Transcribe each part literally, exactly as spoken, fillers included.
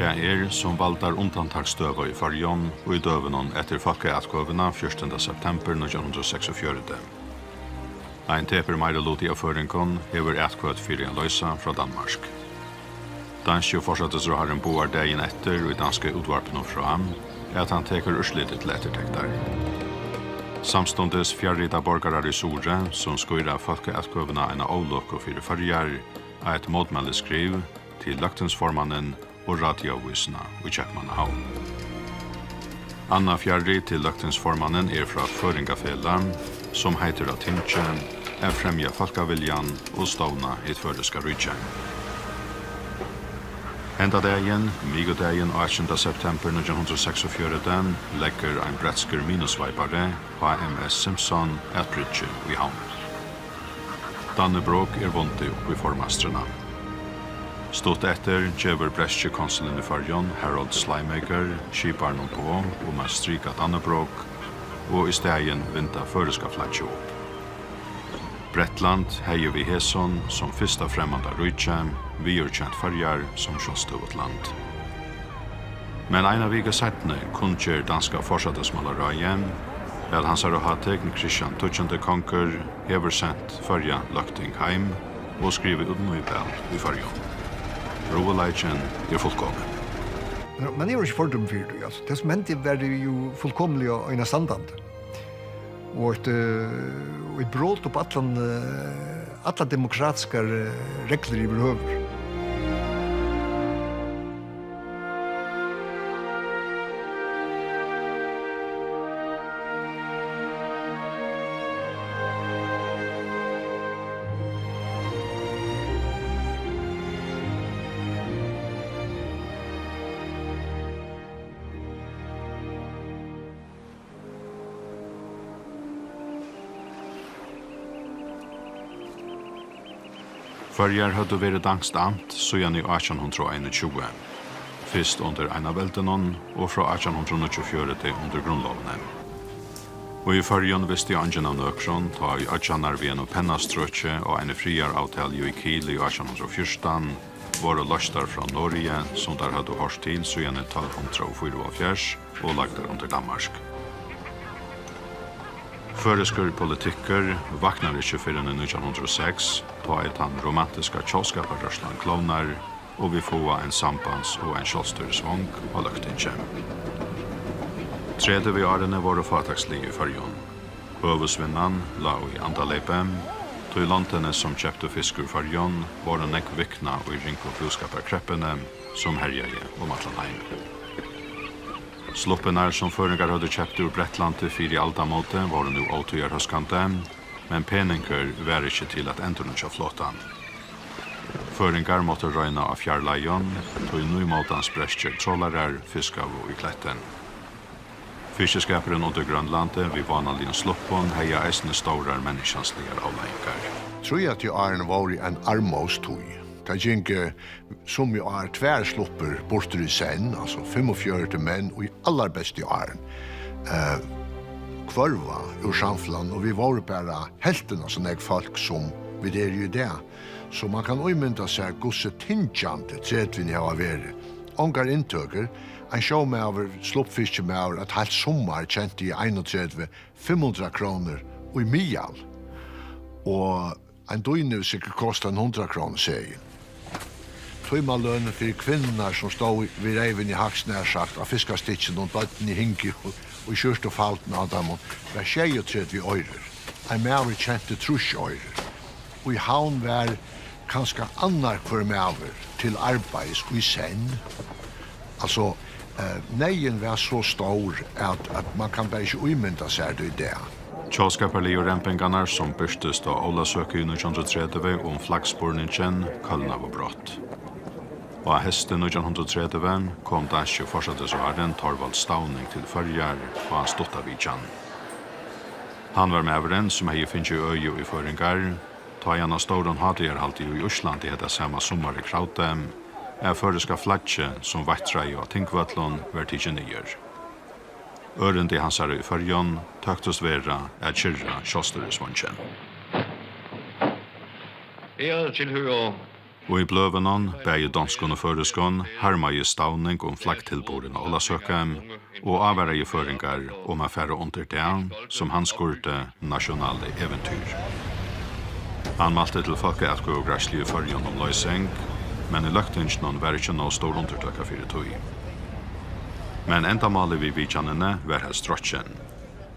Tað er, sum valdar undantaksstøða í Føroyum í døgunum eftir fólkaatkvøðuna fjúrtanda septembur nítjan hundrað og seksogfjøruti. Ein tepur meiriluti av føroyingum hevur atkvøtt fyri at loysa frá Danmark. Danski forsætisráðharrin boðar dagin eftir í danska útvarpinum frá, at hann tekur úrslitið til eftirtektar. Samstundis fjarrita borgarar í Suðuroy, sum skýra fólkaatkvøðuna eina ólukku fyri Føroyar, eitt mótmælisskriv til løgtingsformannin og Radioavísina í Keypmannahavn. Annað fjarrit til løgtingsformannin er frá Føroyingafelag, sum heitir á tingið at fremja fólkaviljan og stovna hitt føroyska ríki. Henda dagin, mikudagin átjanda septembur nítjan hundrað og seksogfjøruti, leggur ein bretskur minusveipari, H M S Simpson, at bryggju í Havn. Dannebrog er vundið upp í formeistrina. Stutt eftir gevur bretski konsulin í Føroyum, Harold Slymaker, skiparanum boð um at strika Dannebrog og í staðin vinda føroyska flaggið upp. Bretland hevði við hesum, sum fyrsta fremmanda ríki, viðurkent Føroyar sum sjálvstøðugt land. Men eina viku seinni kunngerði danska forsætismálaráðið, at Hansara Hátign Kristian tíggjandi kongur hevur sent Føroya løgting heim og skrivað út nýval í Føroyum. Ruðuleikin er fullkomin. Men man hevur ikki fordømi fyri tí, altso. Tað sum hendi var jú fullkomiliga einastandandi. Og eitt, eh, og eitt brot upp allan, eh, allar demokratiskar, eh, reglur yvirhøvur. Føroyar høvdu verið danskt amt síðan í átjan hundrað og einogtjúgu, fyrst undir einaveldinum og frá átjan hundrað og níggjuogfjøruti undir grundlógini. Og í Føroyum visti eingin av nøkrum, tá ið oyggjarnar við einum pennastrøki og eini friðaravtalu í Kiel í átjan hundrað og fjúrtan vóru loystar frá Noregi, sum tær høvdu hoyrt til síðan í tólv hundrað og fýraoghálvfjerðs, og lagdar undir Danmark. Føroyskur politikkur vaknar ikki fyrr enn í nítjan hundrað og seks, tá ið tann romantiska tjóðskaparrørslan klovnar og vit fáa ein sambands- og ein sjálvstýrisvong á løgtingi. Tretivu árini vóru fátækslig í Føroyum. Høvuðsvinnan lá í andaleypi, tí londini, sum keyptu fisk úr Føroyum, vóru nógv viknað í ringu búskaparkreppuni, sum herjaði um allan heim. Sluppirnar, sum føroyingar høvdu keypt úr Bretlandi fyri aldamótið, vóru nú ótíðarhóskandi, men peningur var ikki til at endurnýggja flotan. Føroyingar máttu royna á fjarleiðum, tí nýmótans breskir trolarar fiskaðu í klettin. Fiskiskapurin undir Grønlandi við vánaligum sluppum hevði eisini stórar menniskjansligar avleiðingar. Tríatiárið vóru ein armóðstíð. Tað gingu summi ár tvær sluppir burtur í senn, altso fimmogfjøruti menn í allarbestu árini, eh, hvørva úr samfelagnum, og vit vóru bara helvtina so nógv fólk, sum vit eru í dag. So mann kann ímynda sær, hvussu tyngjandi tretivuni hava verið. Ongar inntøkur. Ein sjómaður, sluppfiskimaður, eitt heilt summar tjenti í einogtretivu fimm hundrað krónur í miðal. Og ein dýna hevur sikkurt kostað ein hundrað krónuseðil. Tímalønin fyri kvinnurnar, sum stóðu við reyvina í hægst nær sagt á fiskastykkinum, børnini hingu í skjúrtufaldinum á teimum, var sjeyogtretivu oyrur. Ein maður tjenti trýss oyrur. Í Havn var kanska annar hvør maður til arbeiðis í senn. Altso, eh, neyðin var so stór, at, at mann kann bara ikki ímynda sær tað í dag. Tjóðskaparligu rembingarnar, sum birtust á Ólavsøku í nítjan hundrað og tretivu um flaggspurningin, kólnaðu brátt. Og á heysti nítjan hundrað og tretivu kom danski forsætisráðharrin Thorvald Stauning til Føroyar á stutta vitjan. Hann var maðurin, sum hevði fingið øði í føroyingar, tá ið hann á stórum hátíðarhaldi í Íslandi hetta sama summarið kravdi, at føroyska flaggið, sum veittraði á Tingvøllum, var tikið niður. Ørindi hansara í Føroyum tóktust vera at kyrra sjálvstýrisvongin. Her tilhører Og í bløðunum, bæði donskum og føroyskum, harmaði Stauning um flaggtilburðin á Ólavsøku og ávaraði føroyingar um at fara undir tað, sum hann skurdi nationale Eventyr. Hann mælti til fólkaatkvøðugreiðslu í Føroyum um loysing, men í løgtinginum var ikki nóg stór undirtøka fyri tí. Men endamálið við vitjanini var helst rokkin.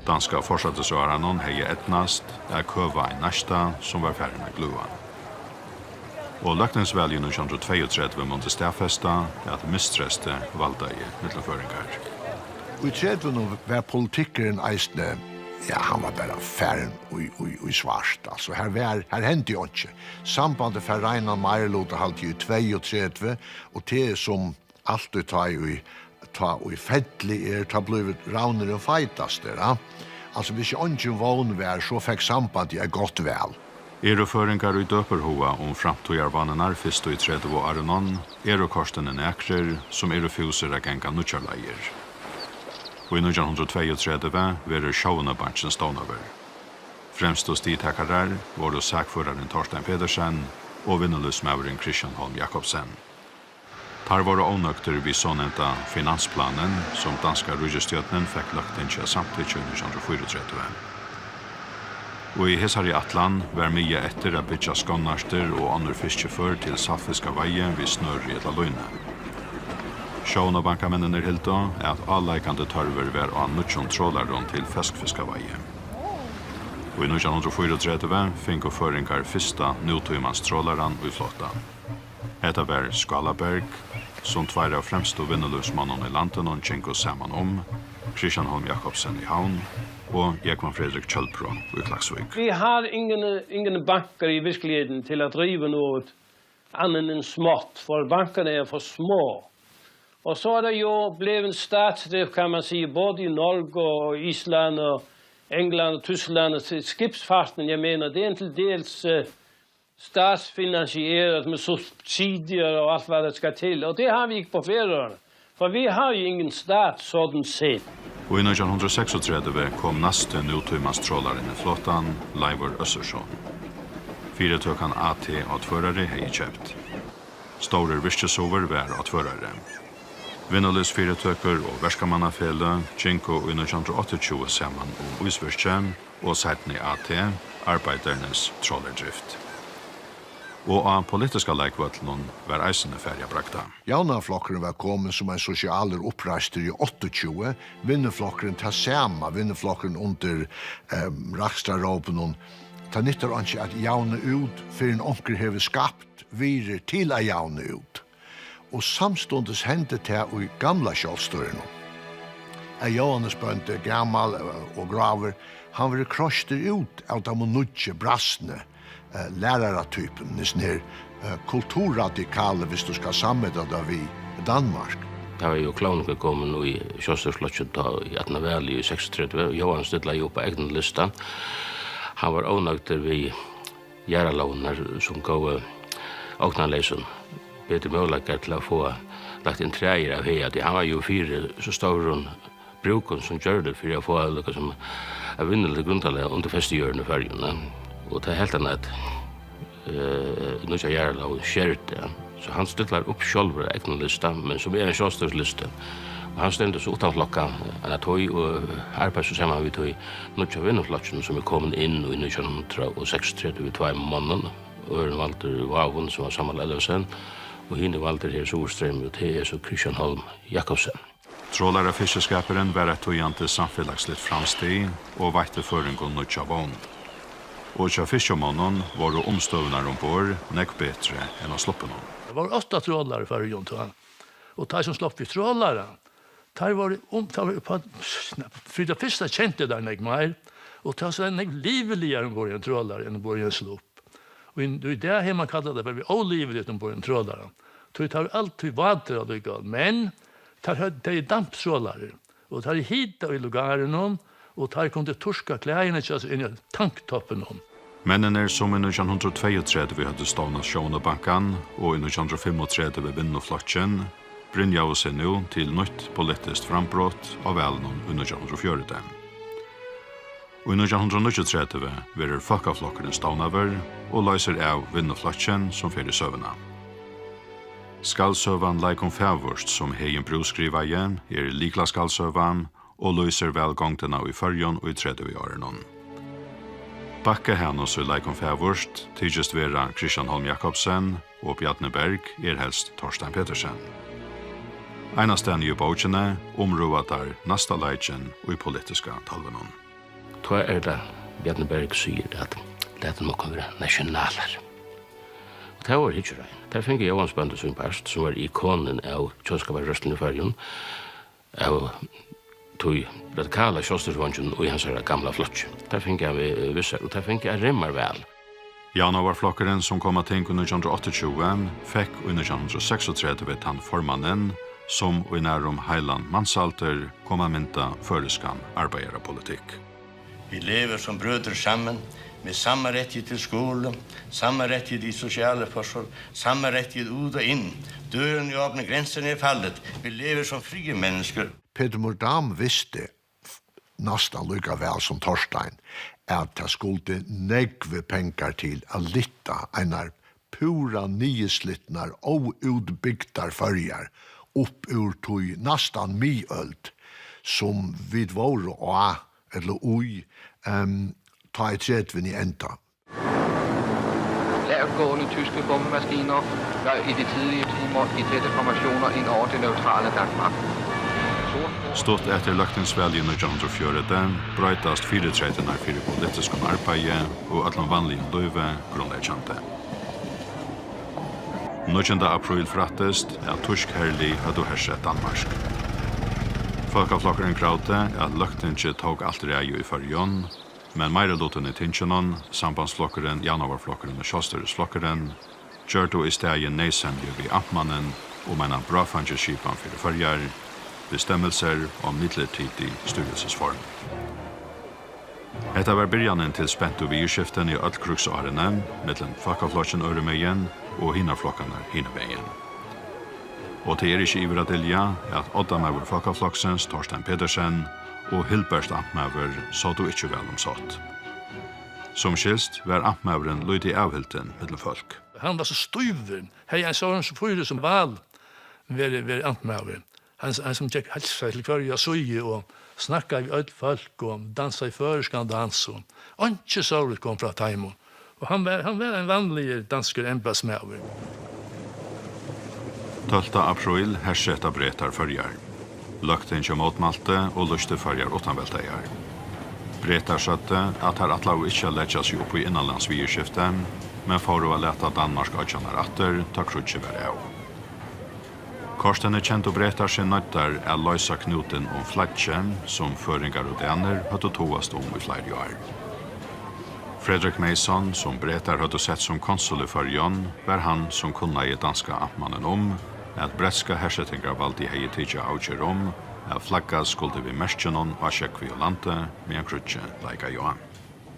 Danska forsætisráðharranum hevði eydnast at køva ein neista, sum var farin at gløða. Og løgtingsvalið í nítjan hundrað og tveyogtretivu mundi staðfesta, at mistreysti valdaði millum føroyingar. Og í tretivu var politikkurin eisini, ja, hann var bara farin í, í, í svart. Altso, her var, her hendi jo ikki. Sambandið fær reinan meiriluta, haldi eg, í tveyogtretivu, og tað er sum altíð tá í, tá í felli er, tá blívur ravnurin feitastur, ja. Altso, hvis ikki eingin vón var, so fekk sambandið eitt gott val. Eru føroyingar í døpurhuga um framtíðarvánirnar fyrstu í tretivu árunum, eru kortini nakrir, sum eru fúsir at ganga nýggjar leiðir. Og í nítjan hundrað og tveyogtretivu verður Sjóvinnubankin stovnaður. Fremstu stigtakarar vóru sakførarin Torstein Petersen og vinnulívsmaðurin Christian Holm Jakobsen. Teir vóru ónøgdir við sonevnda finansplanin, sum danska ríkisstjórnin fekk løgtingið at samtykkja í nítjan hundrað og fýraogtretivu. Og í hesari ætlan var miðað eftir at byggja skonnartir og onnur fiskifør til saltfiskaveiði við snøri ella línu. Sjóvinnubankamenninir hildu, at áleikandi tørvur var á nýggjum trolarum til feskfiskaveiði. Og í nítjan hundrað og fýraogtretivu fingu føroyingar fyrsta nútímans trolaran í flotan. Hetta var Skálaberg, sum tveir av fremstu vinnulívsmonnum í landinum gingu saman um, Christian Holm Jakobsen í Havn og Jógvan Frederik Kjølbro í Klaksvík. Vi har ingen, ingen banker i virkeligheden til at drive noget andet end småt, for bankerne er for små. Og så er der jo blevet en statsdrift, kan man sige, både i Norge og Island og England og Tyskland og skibsfarten, jeg mener, det er en til dels øh, statsfinansieret med subsidier og alt hvad der skal til. Og det har vi ikke på Færøerne, for vi har jo ingen stat sådan set. Og í nítjan hundrað og seksogtretivu kom næsti nútímans trolarin í flotan, Leivur Øssursson. Fyritøkan A T á Tvøroyri hevði keypt. Stórur virkisuður var á Tvøroyri. Vinnulívsfyritøkur og verkamannafeløg gingu í nítjan hundrað og áttaogtjúgu saman um Ísvirkið og seinni A T, Arbeidernes Trolerdrift. Og á politiska leikvøllinum var eisini farið at bragda. Javnaðarflokkurin var komin sum ein sosialur uppreistur í áttaogtjúgu, Vinnuflokkurin tað sama, Vinnuflokkurin undir, eh, rakstrarrópinum: Tað nyttar einki at javna út, fyrr enn onkur hevur skapt virðir til at javna út. Og samstundis hendi tað í gamla sjálvstýrinum, at Jóhannes bóndi, gamal, eh, og gráur, hann verður kroystur út av teimum nýggju, brastnu, eh, læraratypum, hesin her, eh, kulturradikali, viss tú skal samanmeta tað við Danmark. Tá var jo Klovneker komin í Sjálvstýrisflokkin tá í aftaná valið í seksogtretivu, og Jóhannes stillaði upp á egnan lista. Hann var ónøgdur við jarðarlógirnar, sum góvu ognarleysum betri møguleikar til at fáa lagt inn træðir av haga, tí hann var jo fyri so stórum brúkum sum gjørligt fyri at fáa líka sum eitt vinnuligt grundarlag undir festijørðini í Føroyum, ne? Og tað helt hann at, eh, nýggja jarðarlógin skerdi, ja. So hann stillar upp sjálvur á egnum lista, men sum er ein sjálvstýrislisti. Og hann stendur so uttan flokka eina tíð og arbeiðir so saman við tí nýggja Vinnuflokkinum, sum er komin inn í nítjan hundrað og seksogtretivu við tveimum monnum. Øðrum valdur Vágum, sum var Sámal Ellefsen, og hinir valdir her suðurstreymi, og tað er so Christian Holm Jakobsen. Trolarafiskiskapurin var eitt týðandi samfelagsligt framstig og veitti føroyingum nýggja vón. Og hjá fiskimonnum vóru umstøðurnar umborð nógv betri enn á sloppinum. Tað vóru átta trolarar í Føroyum tá, og teir sum sluppu við trolara, teir vóru um, teir vóru uppá, fyri tað fyrsta kentu teir nógv meir, og tað var so nógv liviligari umborð í ein trolara enn umborð í ein slupp. Og í, í dag hevur mann kallað tað fyri óliviligt umborð í ein trolara. Tí teir vóru altíð vátir allíkavæl, men teir høvdu, tað er damptrolarar, og teir eru hitaðir í lugarinum, og teir kundu turka klæðini hjá sær inni í tanktoppinum. Menninir, sum í nítjan hundrað og tveyogtretivu høvdu stovnað Sjóvinnubankan og í nítjan hundrað og fimmogtretivu Vinnuflokkin, brynjaðu seg nú til nýtt politiskt frambrot á valinum í nítjan hundrað og fjøruti. Og í nítjan hundrað og níggjuogtretivu verður Fólkaflokkurin stovnaður og loysir av Vinnuflokkin, sum fer í søguna. Skaldsøgan Leikum fagurt, sum Heðin Brú skrivaði, er lyklaskaldssøgan og lýsir væl gongdina í Føroyum í tretivu árunum. Bakki Hanus í Leikum fagurt tykist vera Christian Holm Jakobsen og Bjarni Berg er helst Torstein Petersen. Einastaðni í bókini umrøða teir næsta leikin í politiska talvinum. Tá er tað, Bjarni Berg sigur, at lat okkum vera nationalar. Og tað var ikki rein. Tað fingu Jóansbøndur sín part, sum var ikonin av tjóðskaparrørsluni í Føroyum, av tí radikala sjálvstýrisvonginum í hansara gamla flokki. Tað fingu hann við, við sær, og tað fingu hann rimmar væl. Javnaðarflokkurin, sum kom á ting í nítjan hundrað og áttaogtjúgu, fekk í nítjan hundrað og seksogtretivu tann formannin, sum í nærum heilan mannsaldur kom at mynda føroyskan arbeiðarapolitikk. Vi lever som brødre sammen, med samme rettighed til skole, samme rettighed i sociale forhold, samme rettighed ud og ind. Døren er åbnet, grænsen er faldet. Vi lever som frie mennesker. Peter Mordam visti f-, næstan líka væl sum Torstein, at tað skuldi nógvir pengar til at lyfta einar púra niðurslitnar, óútbygdar Føroyar upp úr tí næstan miðøld, sum vit vóru á, ella í, ehm, tá í tretivuni enda. Lavtgående tyske bombemaskiner var i de tidlige timer i tætte formationer ind over det neutrale Danmark. Stutt eftir løgtingsvalið í nítjan hundrað og fjøruti broytast fyritreytirnar fyri politiskum arbeiði og øllum vanligum lívi grundleggjandi. Níggjunda apríl frættist, at týsk herlið høvdu hersett Danmark. Fólkaflokkurin kravdi, at Løgtingið tók alt ræði í Føroyum, men meirilutin í tinginum, Sambandsflokkurin, Javnaðarflokkurin og Sjálvstýrisflokkurin, gjørdu í staðin neyðsemjur við amtmannin um eina bráðfeingisskipan fyri Føroyar, bestemmelser om midlertidig styrelsesform. Hetta var byrjanin til spentu viðurskiftini í øll krígsárini millum Fólkaflokkin øðrumegin og hinar flokkarnar hinumegin. Og tað er ikki yvir at dylja, at oddamaður Fólkaflokksins, Torstein Petersen, og Hilbert amtmaður sótu ikki væl um sátt. Sum skilst var amtmaðurin lítið avhildin millum fólk. Hann var so stívur, hevði ein sovorðnan fýr sum Wahl verið, verið amtmaður. Hann, hann sum gekk heilsa til hvørja síðu og snakkaði við øll fólk og dansaði føroyskan dans og einki sovorðið kom frá teimum. Og hann var, hann var ein vanligur danskur embætismaður. Tólvta apríl herseta Bretar Føroyar. Løgtingið mótmælti og lýsti Føroyar uttanveltaðar. Bretar søgdu, at teir ætlaðu ikki at leggja seg upp í innanlandsviðurskifti, men fóru at lata Danmark oyggjarnar aftur, tá kríggið var av. Kortini kendu Bretar seg noyddar at loysa knútin um flaggið, sum føroyingar og danir høvdu togast um í fleiri ár. Frederick Mason, sum Bretar høvdu sett sum konsul í Føroyum, var hann, sum kunnaði danska amtmannin um, at bretska hersetingarvaldið hevði tikið avgerð um, at flaggað skuldi við merkinum á sjógvi og landi, meðan kríggið leikaði á.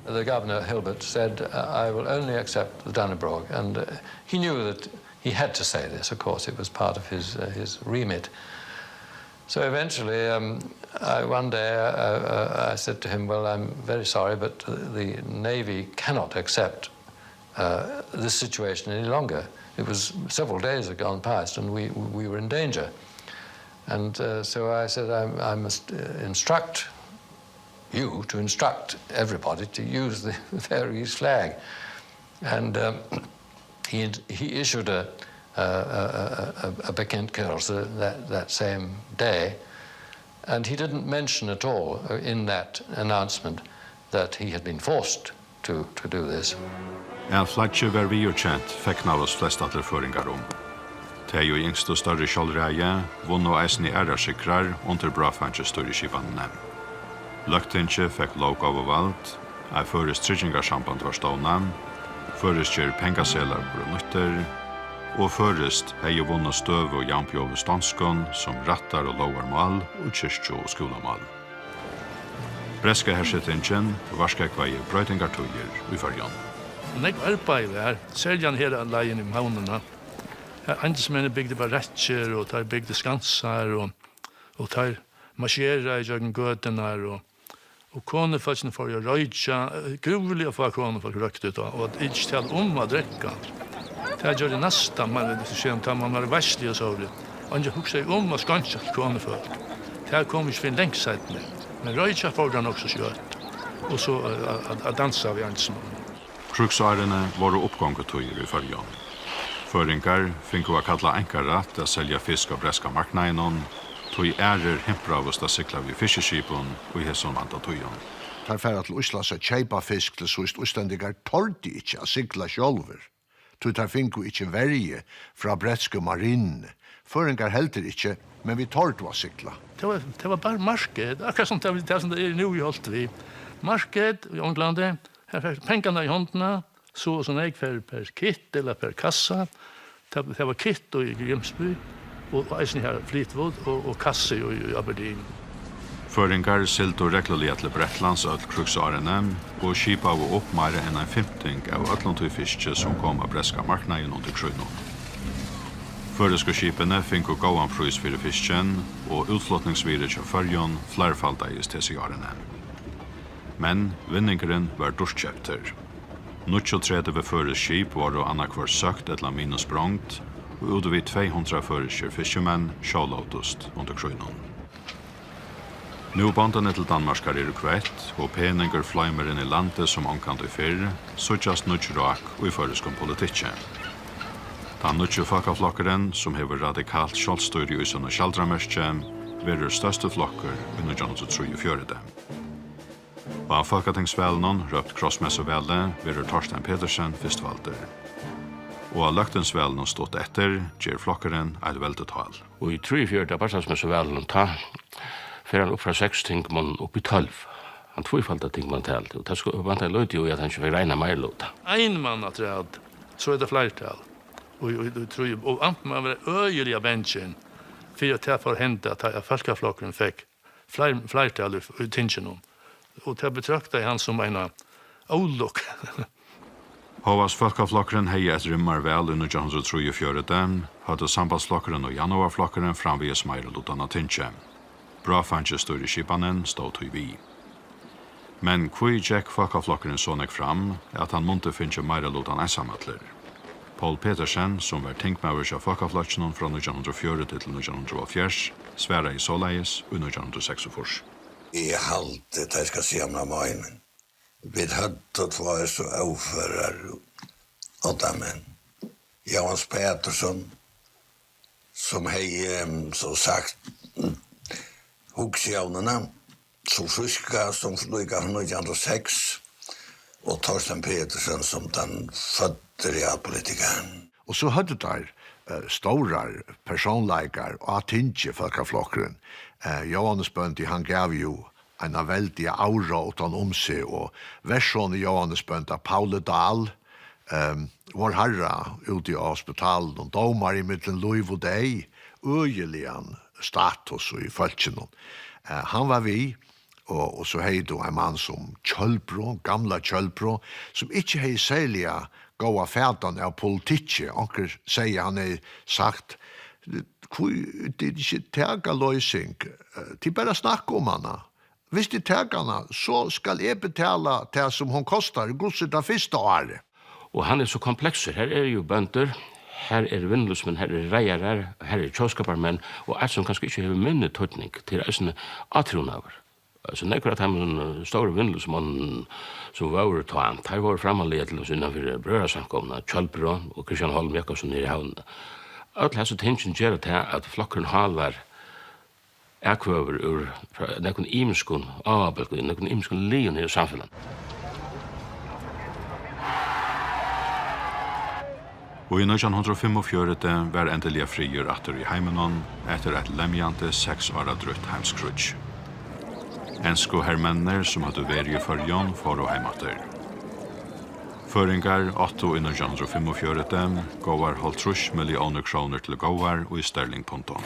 The governor, Hilbert, said, "I will only accept the Dannebrog," and, uh, he knew that he had to say this, of course, it was part of his, uh, his remit. So eventually, um, I, one day, uh, uh, I said to him, "Well, I'm very sorry, but the Navy cannot accept, uh, this situation any longer." It was several days had gone past, and we, we were in danger. And, uh, so I said, "I, I must, uh, instruct you to instruct everybody to use the Faroese flag." And, um, he, he issued a, a, a, a, a Bekendtgørelse that, that same day, and he didn't mention at all, uh, in that announcement that he had been forced to, to do this. At flaggið var viðurkent, fegnaðust flestallir føroyingar um. Tey, ið ynsktu størri sjálvræði, vunnu eisini aðrar sigrar undir bráðfeingistýrisskipanini. Løgtingið fekk lóggávuvald, eitt føroyskt tryggingarsamband varð stovnað, føroyskir pengaseðlar vórðu nýttir, og føroyskt hevði vunnið støðu javnbjóðis donskum sum rættar- og lógarmál og kirkju- og skúlamál. Bretska hersetingin varðskógvaði broytingartíðir í Føroyum. Nógv arbeiði var, serliga her á leiðini um havnina. Her, einsmenninir bygdu barakkir, og teir bygdu skansar, og, og teir marsjeraðu gjøgnum gøturnar, og, og konufólkini fóru at roykja. Grúvliga fá konufólk royktu tá, og at ikki tala um at drekka. Tað gjørdi næstan, man, síðan tá man var í veitslu og so. Eingin hugsaði um at skeinkja til konufólk. Tað kom ikki fyrr enn langt seinni. Men roykja fór tað nokk so skjótt. Og so at, at, at dansa við einsamum. Krígsárini vóru uppgongutíðir í Føroyum. Føroyingar fingu at kalla einkarætt at selja fisk á bretska marknaðinum, tí aðrir himpraðust at sigla við fiskiskipum í hesum vandatíðum. Teir fara til Íslands at keypa fisk til síðst. Íslendingar tordu ikki at sigla sjálvir, tí teir fingu ikki verju frá bretsku marinuni. Føroyingar heldur ikki, men vit tordu at sigla. Tað var, tað var bara markað, akkurát sum tað, tað sum tað er nú í Holt við. Markað í Onglandi, har fekst pengarnar í hondina, so og so nógv per, per kitt ella per kassa. Tað, tað var kitt í Grimsby, og eisini har Fleetwood og, og kassi í, í Aberdeen. Føroyingar sigldu regluliga til Bretlands øll krígsárini og skipaðu upp meira enn ein fimting av øllum tí fiski, sum kom á bretska marknaðin undir krígnum. Føroysku skipini fingu góðan prís fyri fiskin, og útflutningsvirðið hjá Føroyum fleirfaldaðist hesi árini. Men vinningurin var dýrkeyptur. Níggjuogtretivu føroysk skip vóru annaðhvørt søkt ella minusbrongd, og út við tvey hundrað føroyskir fiskimenn sjólótust undir krígnum. Nú bondini til Danmarkar eru kvett, og peningur floymar inn í landið sum ongantíð fyrr, síggjast nýggj rák í føroyskum politikki. Tann nýggi fólkaflokkurin, sum hevur radikalt sjálvstýri í sínum skjaldarmerki, verður størsti flokkur í nítjan hundrað og trýogfjøruti. Á fólkatingsvalinum, rópt krossmessuvali, verður Torstein Petersen fyrstvaldur. Og á løgtingsvalinum stutt eftir ger flokkurin eitt veldutál. Og í trýogfjøruti á bastætismessuvalinum, tá fer hann upp frá seks tingmonnum upp í tólv. Hann tvífaldar tingmannatalið, og tað sku-, vantar lítið í, at hann ikki fekk reinan meiriluta. Ein mann afturat, so er tað fleirtal. Og, og, og, trý, og amtmaðurin var øgiliga bangin fyri, at tað fór at henda, at, at fólkaflokkurin fekk fleir-, fleirtal í, í tinginum, og tað betraktaði hann sum eina ólukku. Hóast fólkaflokkurin hevði eitt rimmarval í nítjan hundrað og trýogfjøruti, høvdu sambandsflokkurin og janúarflokkurin framvegis meirilutan á tingi. Bráðfeingistýrisskipanin stóð tí við. Men hví gekk fólkaflokkurin so nógv fram, at hann mundi fingið meirilutan einsamallur? Poul Petersen, sum var tingmaður hjá Fólkaflokkinum frá nítjan hundrað og fjøruti til nítjan hundrað og hálvfjerðs, svaraði soleiðis í nítjan hundrað og seksogfýrs. Eg haldi, tað skal siga mær meining. Vit høvdu tveir so óførar oddamenn. Jóanes Petersen, sum hevði, em, so sagt, hugsjónina, so fríska sum líka frá nítjan hundrað og seks, og Torstein Petersen sum tann føddi realpolitikarin. Og so høvdu teir, eh, stórar persónleikar á tingi, Fólkaflokkurin. Eh, Jóanes Bóndi, hann gav jú eina veldiga aura uttan um seg, og versonur Jóanes Bónda, Pauli Dahl, ehm, Várharra úti á hospitalinum, dómari millum lív og deyð, øgiligan status í fólkinum. Eh, hann var við, og, og so hevði tú ein mann sum Kjølbro, gamla Kjølbro, sum ikki hevði serliga góða fatan av politikki. Onkur segði, hann hevði sagt, hví tit ikki taka loysing? Eh, tit bara snakka um hana. Viss tit taka hana, so skal eg betala tað, sum hon kostar, hvussu tað fyrsta árið. Og hann er so kompleksur. Her eru jú bøndur, her eru vinnulívsmenn, her eru reiðarar, her eru tjóðskaparmenn, og eitt, sum kanska ikki hevur minni týdning, tað er eisini átrúnaður. Altso, nógvir av teimum, eh, stóru vinnulívsmonnunum, sum vóru tá, teir vóru frammarliga til dømis innan fyri Brøðrasamkomuna, Kjølbro og Christian Holm Jakobsen niðri í Havn. Øll hesi tingini gera tað, at flokkurin hálar atkvøður úr, frá nógvum ymiskum ávabólkum, nógvum ymiskum liðum í samfelagnum. Og í nítjan hundrað og fimmogfjøruti var endiliga friður aftur í heiminum eftir eitt lemjandi seks ára drúgt heimskríggj. Ensku hermenninir, sum høvdu verið í Føroyum, fóru heim aftur. Føroyingar áttu í nítjan hundrað og fimmogfjøruti góðar hálvtrýss milliónir krónur til góðar í sterlingpundum.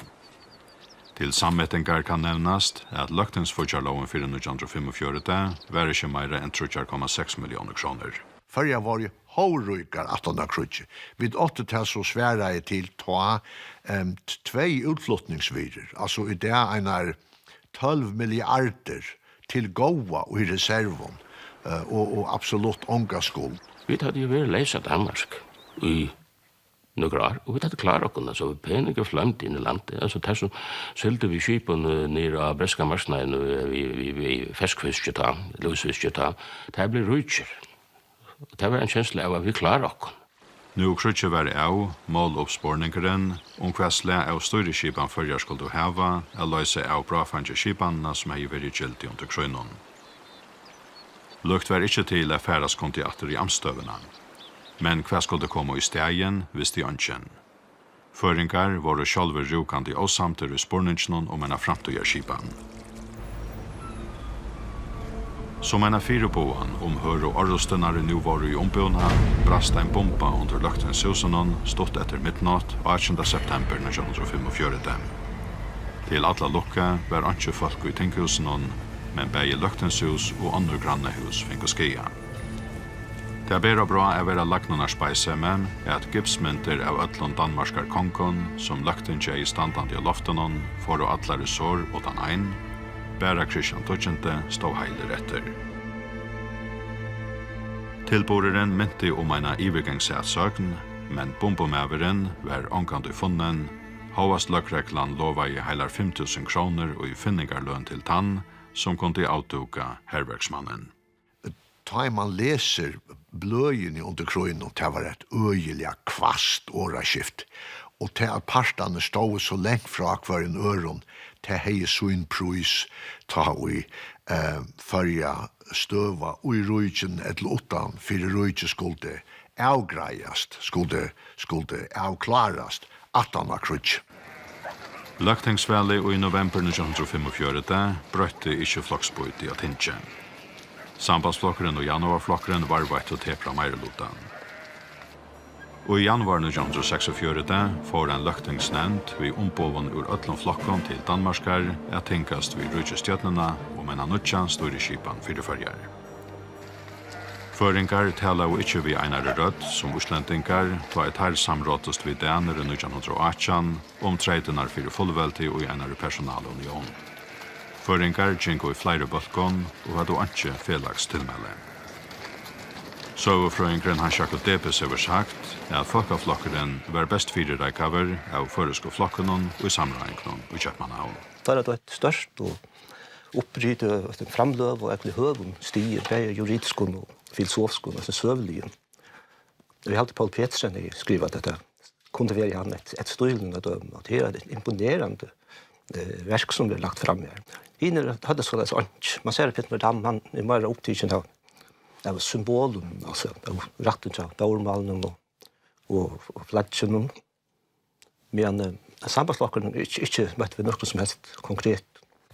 Til sammetingar kann nevnast, at løgtingsfíggjarlógin fyri nítjan hundrað og fimmogfjøruti var ikki meira enn tríggjar komma seks milliónir krónur. Føroyar vóru hóvríkar aftan á kríggið. Vit áttu tað, sum svaraði til tá, em, t-, tvey útflutningsvirðir, altso í dag einar tólv milliardir til góða í reservum, eh, og, og absolutt onga skuld. Vit høvdu jú verið leys av Danmark í nøkur ár, og vit høvdu klárað okkum, altso, peningur floymdi inn í landið. Altso, tær sum sigldu við skipum, eh, niður á bretska marknaðin, eh, við, við, við ferskfiski tá, lúsfiski tá, tær blivu ríkir. Og tað var ein kensla av, at vit klára okkum. Nú kríggið var av, mál upp spurningurin, um hvat slag av stýrisskipan Føroyar skuldu hava at loysa av bráðfeingi skipanina, sum hevði verið í gildi undir krígnum. Løgt var ikki til, at farast kundi aftur í amtstøðuna. Men hvat skuldi koma í staðin, visti eingin. Føroyingar vóru sjálvir rúkandi ósamdir í spurninginum um eina framtíðarskipan. Sum eina fyriboðan um hørðu orrusturnar, ið nú vóru í umbúna, brast ein bumba undir løgtingshúsinum stutt eftir midnátt átjanda september nítjan hundrað og fimmogfjøruti. Til alla lukku var einki fólk í tinghúsinum, men bæði løgtingshús og onnur grannahús fingu skaða. Tað ber á bráð at vera lagnunnar speisemi, at gipsmyndir av øllum Danmarkar kongum, sum løgtingið hevði standandi á loftinum, fóru allar í sor uttan ein, bara Kristian tíggjandi stóð heilur eftir. Tilburðurin minti um eina yvirgangsatsókn, men bumbumaðurin var ongantíð funnin, hóast løgreglan lovaði heilar fimm túsund krónur í finningarløn til tann, sum kundi avdúka herverksmannin. Tá ið mann lesur bløðini undir krígnum, tað var eitt øgiliga hvasst orðaskifti, og tað, at partarnir stóðu so langt frá hvørjum øðrum, tað hevði sín prís, tá ið, eh, Føroya støða í ríkinum ella uttan fyri ríkið skuldi avgreiðast, skuldi, skuldi avklárast aftan á kríggj. Løgtingsvalið í novembur nítjan hundrað og fimmogfjøruti broytti ikki floksbýtið á tingi. Sambandsflokkurin og Javnaðarflokkurin varðveittu tepra meirilutan. Í januar nítjan hundrað og seksogfjøruti fór ein løgtingsnevnd við umboðum úr øllum flokkum til Danmarkar at tingast við ríkisstjórnina um eina nýggja stýrisskipan fyri Føroyar. Føroyingar talaðu ikki við einari rødd sum íslendingar, tá ið teir samrádust við danir í nítjan hundrað og átjan um treytirnar fyri fullveldi í einari persónalunión. Føroyingar gingu í fleiri bólkum og høvdu einki felags tilmæli. Søgufrøðingurin Hans Jakob Debes hevur sagt, at Fólkaflokkurin var best fyrireikaður av føroysku flokkunum í samráðingunum í Keypmannahavn. Tá er tað eitt stórt og upprit og eitt framløg og øgiliga høgum stigi, bæði juridiskum og filosofiskum, altso søguligum. Eg haldi, Poul Petersen hevði skrivað, at tað kundi verið hann eitt, eitt stílin at døma, at her er eitt imponerandi, eh, verk, sum verður lagt fram her. Hinir høvdu soleiðis einki. Man sær, at Peter Dam, hann er meira upptikin av, av symbolum, altso av rættin hjá bókmálinum og, og, og flagginum. Men, eh, Sambandsflokkurin er ikki, ikki møtt við nøkrum sum helst konkret.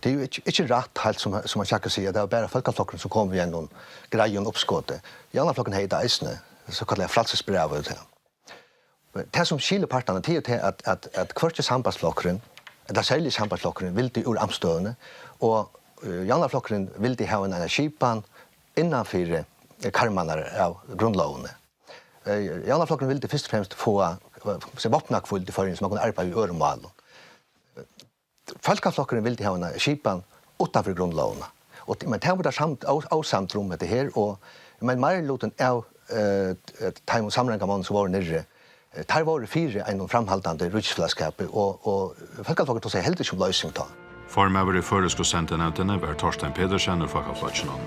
Tað er jú ikki, ikki rætt heilt, sum, sum hann Kjakki sigur, tað var bara Fólkaflokkurin, sum kom við einum greiðum uppskoti. Javnaðarflokkurin hevði tað eisini, sokallaða frælsisbrævið, tað. Men tað, sum skilur partarnar, tað er jú tað, at, at, at hvørki Sambandsflokkurin, ella serliga Sambandsflokkurin, vildi úr amtstøðuni, og, eh, Javnaðarflokkurin vildi hava eina, eina skipan innan fyri, eh, karmarnar av grundlógini. Eh, Javnaðarflokkurin vildi fyrst og fremst fáa, eh, seg vápnahvíld í Føroyum, so man kundi arbeiða við øðrum málum. Fólkaflokkurin vildi hava eina skipan uttan fyri grundlógina. Og, men tað vóru teir samt, ó-, ósamdir um hetta her, og, men meirilutin av, eh, teimum samráðingarmonnum, sum vóru niðri, eh, teir vóru fyri einum framhaldandi ríkisfelagsskapi, og, og Fólkaflokkurin tosaði heldur ikki um loysing tá. Formaður í føroysku sendinevndini var Torstein Petersen úr Fólkaflokkinum.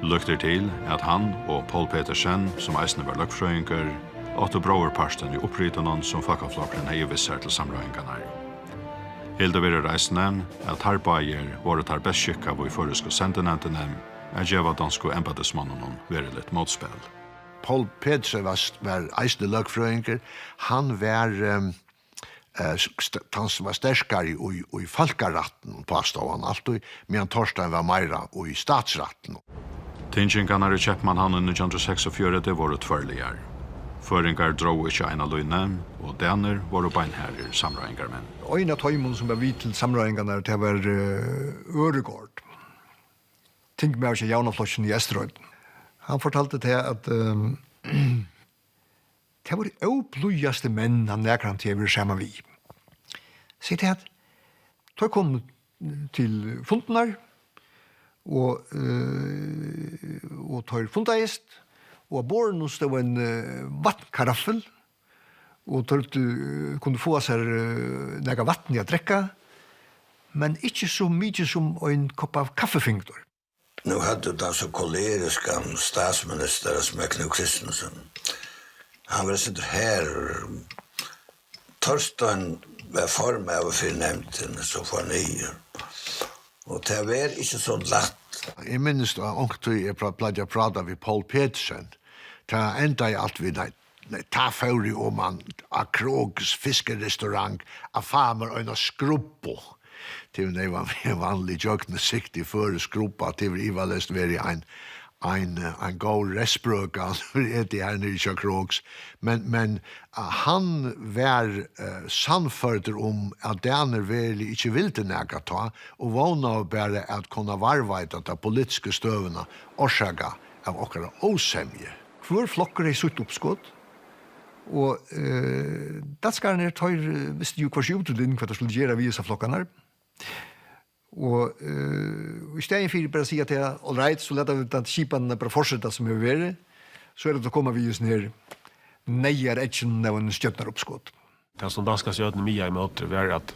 Líkt er til, at hann og Poul Petersen, sum eisini var løgfrøðingur, áttu bróðurpartin í uppritunum, sum Fólkaflokkurin hevði við sær til samráðingarnar. Hildið verður eisini, at teir báðir vóru teir best skikkaðu í føroysku sendinevndini at geva donsku embætismonnunum veruligt mótspæl. Poul Petersen var, var eisini løgfrøðingur. Hann var, ehm, eh, st-, tann sum var sterkari í, í fólkarættinum, påstóð hann altíð, meðan Torstein var meira í statsrættinum. Tingingarnar í Keypmannahavn í nítjan hundrað og seksogfjøruti vóru tvørligar. Føroyingar drógu ikki eina línu, og danir vóru beinharðir samráðingarmenn. Ein av teimum, sum var við til samráðingarnar, tað var, eh, Øregård, tingmaður hjá Javnaðarflokkinum í Eysturoynni. Hann fortaldi tað, at, ehm, tað vóru óblíðastu menn, hann nakrantíð hevur verið saman við. Sigur tað, at teir komu til fundin, og, eh, og teir fundaðust, og á borðinum stóð ein, eh, vatnkaraffil, og teir, eh, kundu fáa sær, eh, nakað vatn at drekka, men ikki so mikið sum ein kopp av kaffi fingu teir. Nú høvdu teir so koleriskan statsminister sum er Knud Kristensen. Hann var eitt sindur harður. Torstein var formaður fyri nevndini, so fór niður. Og tað var ikki so lætt. Eg minnist, at onkuntíð eg pra-, plagdi at práta við Poul Petersen. Tað endaði alt við, nei, nei, tá fór eg oman á Krogs fiskerestaurant at fáa mær eina skrubbu. Tað var neyvan vanlig gjøgnumsiktig føroysk skrubba, tað hevur ivaleyst verið ein, ein, ein góð restbrøka, fyri etið her niðri hjá Krogs. Men, men, eh, hann var, eh, sannførdur um, at danir veruliga ikki vildu nakað tá, og vónaðu bara at kunna varðveita ta politisku støðuna, orsakað av okkara ósemju. Hvør flokkur hevði sítt uppskot, og, eh, danskararnir, teir, eh, vistu jú hvørs út og inn, hvat teir skuldu gera við hesar flokkarnar. Og, eh, í staðin fyri bara at siga, at tað er all right, so lata vit ta skipanina bara fortseta sum hevur verið, so er tað at koma við hesum her neyðareggin av einum stjórnaruppskot. Tað, sum danska stjórnin miðaði móti, var at,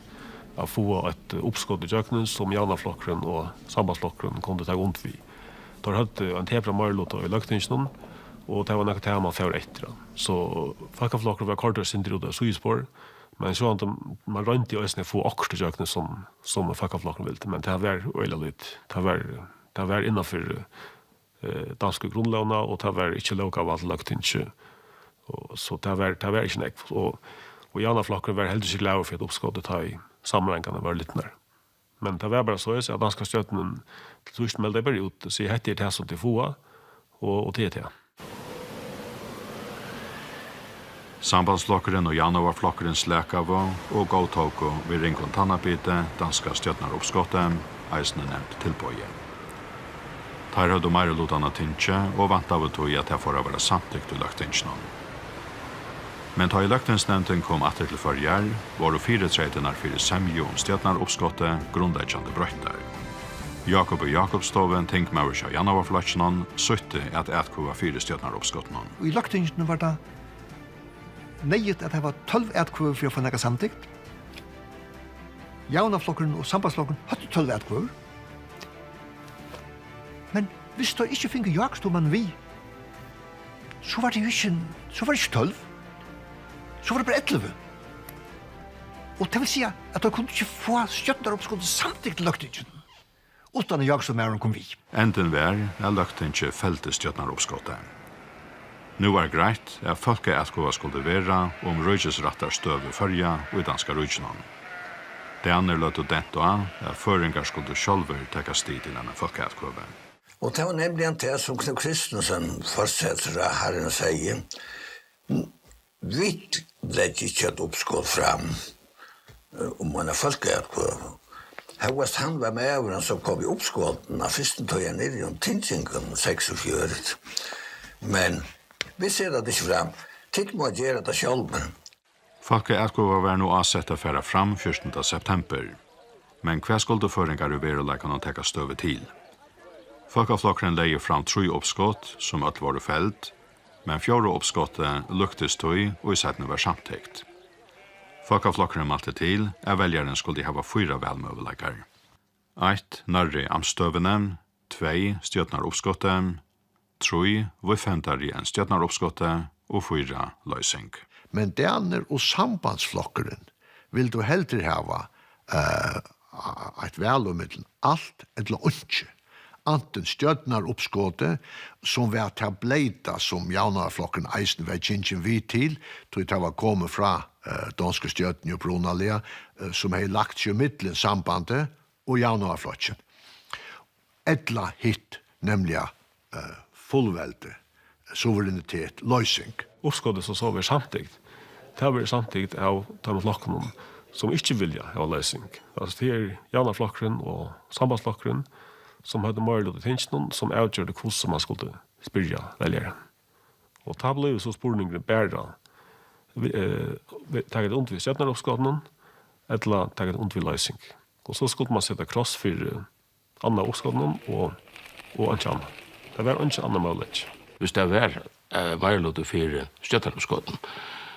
at fáa eitt uppskot ígjøgnum, sum Javnaðarflokkurin og Sambandsflokkurin kundu taka undir við. Teir høvdu ein tepra meiriluta í Løgtinginum, og tað var nakað tað, man fór eftir. So Fólkaflokkurin var koyrdur eitt sindur út á síðuspor, men sjálvandi, man royndi eisini at fáa okkurt ígjøgnum, sum, sum Fólkaflokkurin vildi, men tað var øgiliga lítið. Tað var, tað var innanfyri, eh, dansku grundlógina, og tað var ikki lóggávað til Løgtingið. Og, so tað var, tað var ikki nógv. Og, og Javnaðarflokkurin var heldur ikki glaður fyri eitt uppskot, tá ið samráðingarnar vóru lidnar. Men tað var bara soleiðis, at danska stjórnin til síðst meldaði bara út og sigur: "Hetta er tað, sum tit fáa, og, og tað er tað." Sambandsflokkurin og Javnaðarflokkurin slakaðu og góðtóku við ringum tannabiti danska stjórnaruppskotið, eisini nevnt tilboðið. Teir høvdu meirilutan á tingi og væntaðu tí, at tað fór at verða samtykt í Løgtinginum. Men tá ið Løgtingsnevndin kom aftur til Føroyar, vóru fyritreytirnar fyri semju um stjórnaruppskotið grundleggjandi broyttar. Jákup í Jákupsstovu, tingmaður hjá Javnaðarflokkinum, sýtti at atkvøða fyri stjórnaruppskotinum. Í Løgtinginum var tað neyðugt at hava tólv atkvøður fyri at fáa nakað samtykt. Javnaðarflokkurin og Sambandsflokkurin høvdu tólv atkvøður. Men viss teir ikki fingu Jákupsstovumannin við, so var tað jú ikki, so var tað ikki tólv. So var tað bara ellivu. Og tað vil siga, at teir kundu ikki fáa stjórnaruppskotið samtykt í Løgtinginum, uttan at Jákupsstovumaðurin kom við. Endin var, at Løgtingið feldi stjórnaruppskotið. Nú var greitt, at fólkaatkvøða skuldi vera um ríkisrættarstøðu Føroya í danska ríkinum. Danir løgdu dent á, at føroyingar skuldu sjálvir taka stig til eina fólkaatkvøðu. Og tað var nemliga tað, sum Knud Kristensen, forsætisráðharrin, segði: "Vit leggja ikki eitt uppskot fram, eh, um eina fólkaatkvøðu. Hóast hann var maðurin, sum kom við uppskotinum á fyrstu tíðini niðri um tingingin seksogfjøruti. Men vit seta tað ikki fram. Tit mugu gera tað sjálv." Fólkaatkvøða var nú ásett at fara fram fjúrtanda september. Men hvat skuldu føroyingar í veruleikanum taka støðu til? Fólkaflokkurin legði fram trý uppskot, sum øll vóru feld, men fjórða uppskotið líktist tí, ið seinni varð samtykt. Fólkaflokkurin mælti til, at veljarin skuldi hava fýra valmøguleikar. Eitt, nærri amtsstøðuni, tvey, stjórnaruppskoti, trý, víðfevndari enn stjórnaruppskoti og fýra, loysing. Men Danir og Sambandsflokkurin vildu heldur hava, eh, eitt val ímillum alt ella einki. Antin stjórnaruppskotið, sum var tað bleyta, sum Javnaðarflokkurin eisini var gingin við til, tí tað var komið frá, eh, donsku stjórnini upprunaliga, eh, sum hevði lagt seg ímillum Sambandið og Javnaðarflokkin. Ella hitt, nemliga, eh, fullveldi, suverenitet, loysing. Uppskotið, sum so verður samtykt, tað verður samtykt av teimum flokkunum, sum ikki vilja hava loysing. Altso, tað er Javnaðarflokkurin og Sambandsflokkurin, sum høvdu meiriluta í tinginum, sum avgjørdu, hvussu man skuldi spyrja veljaran. Og tá blívur so spurningurin bara, eh, taka tit undir við stjórnaruppskotinum, ella taka tit undir við loysing? Og so skuldi man seta kross fyri annað uppskotinum og, og einki annað. Tað var eingin annar møguleiki. Hvis tað var, eh, meiriluti fyri stjórnaruppskotinum,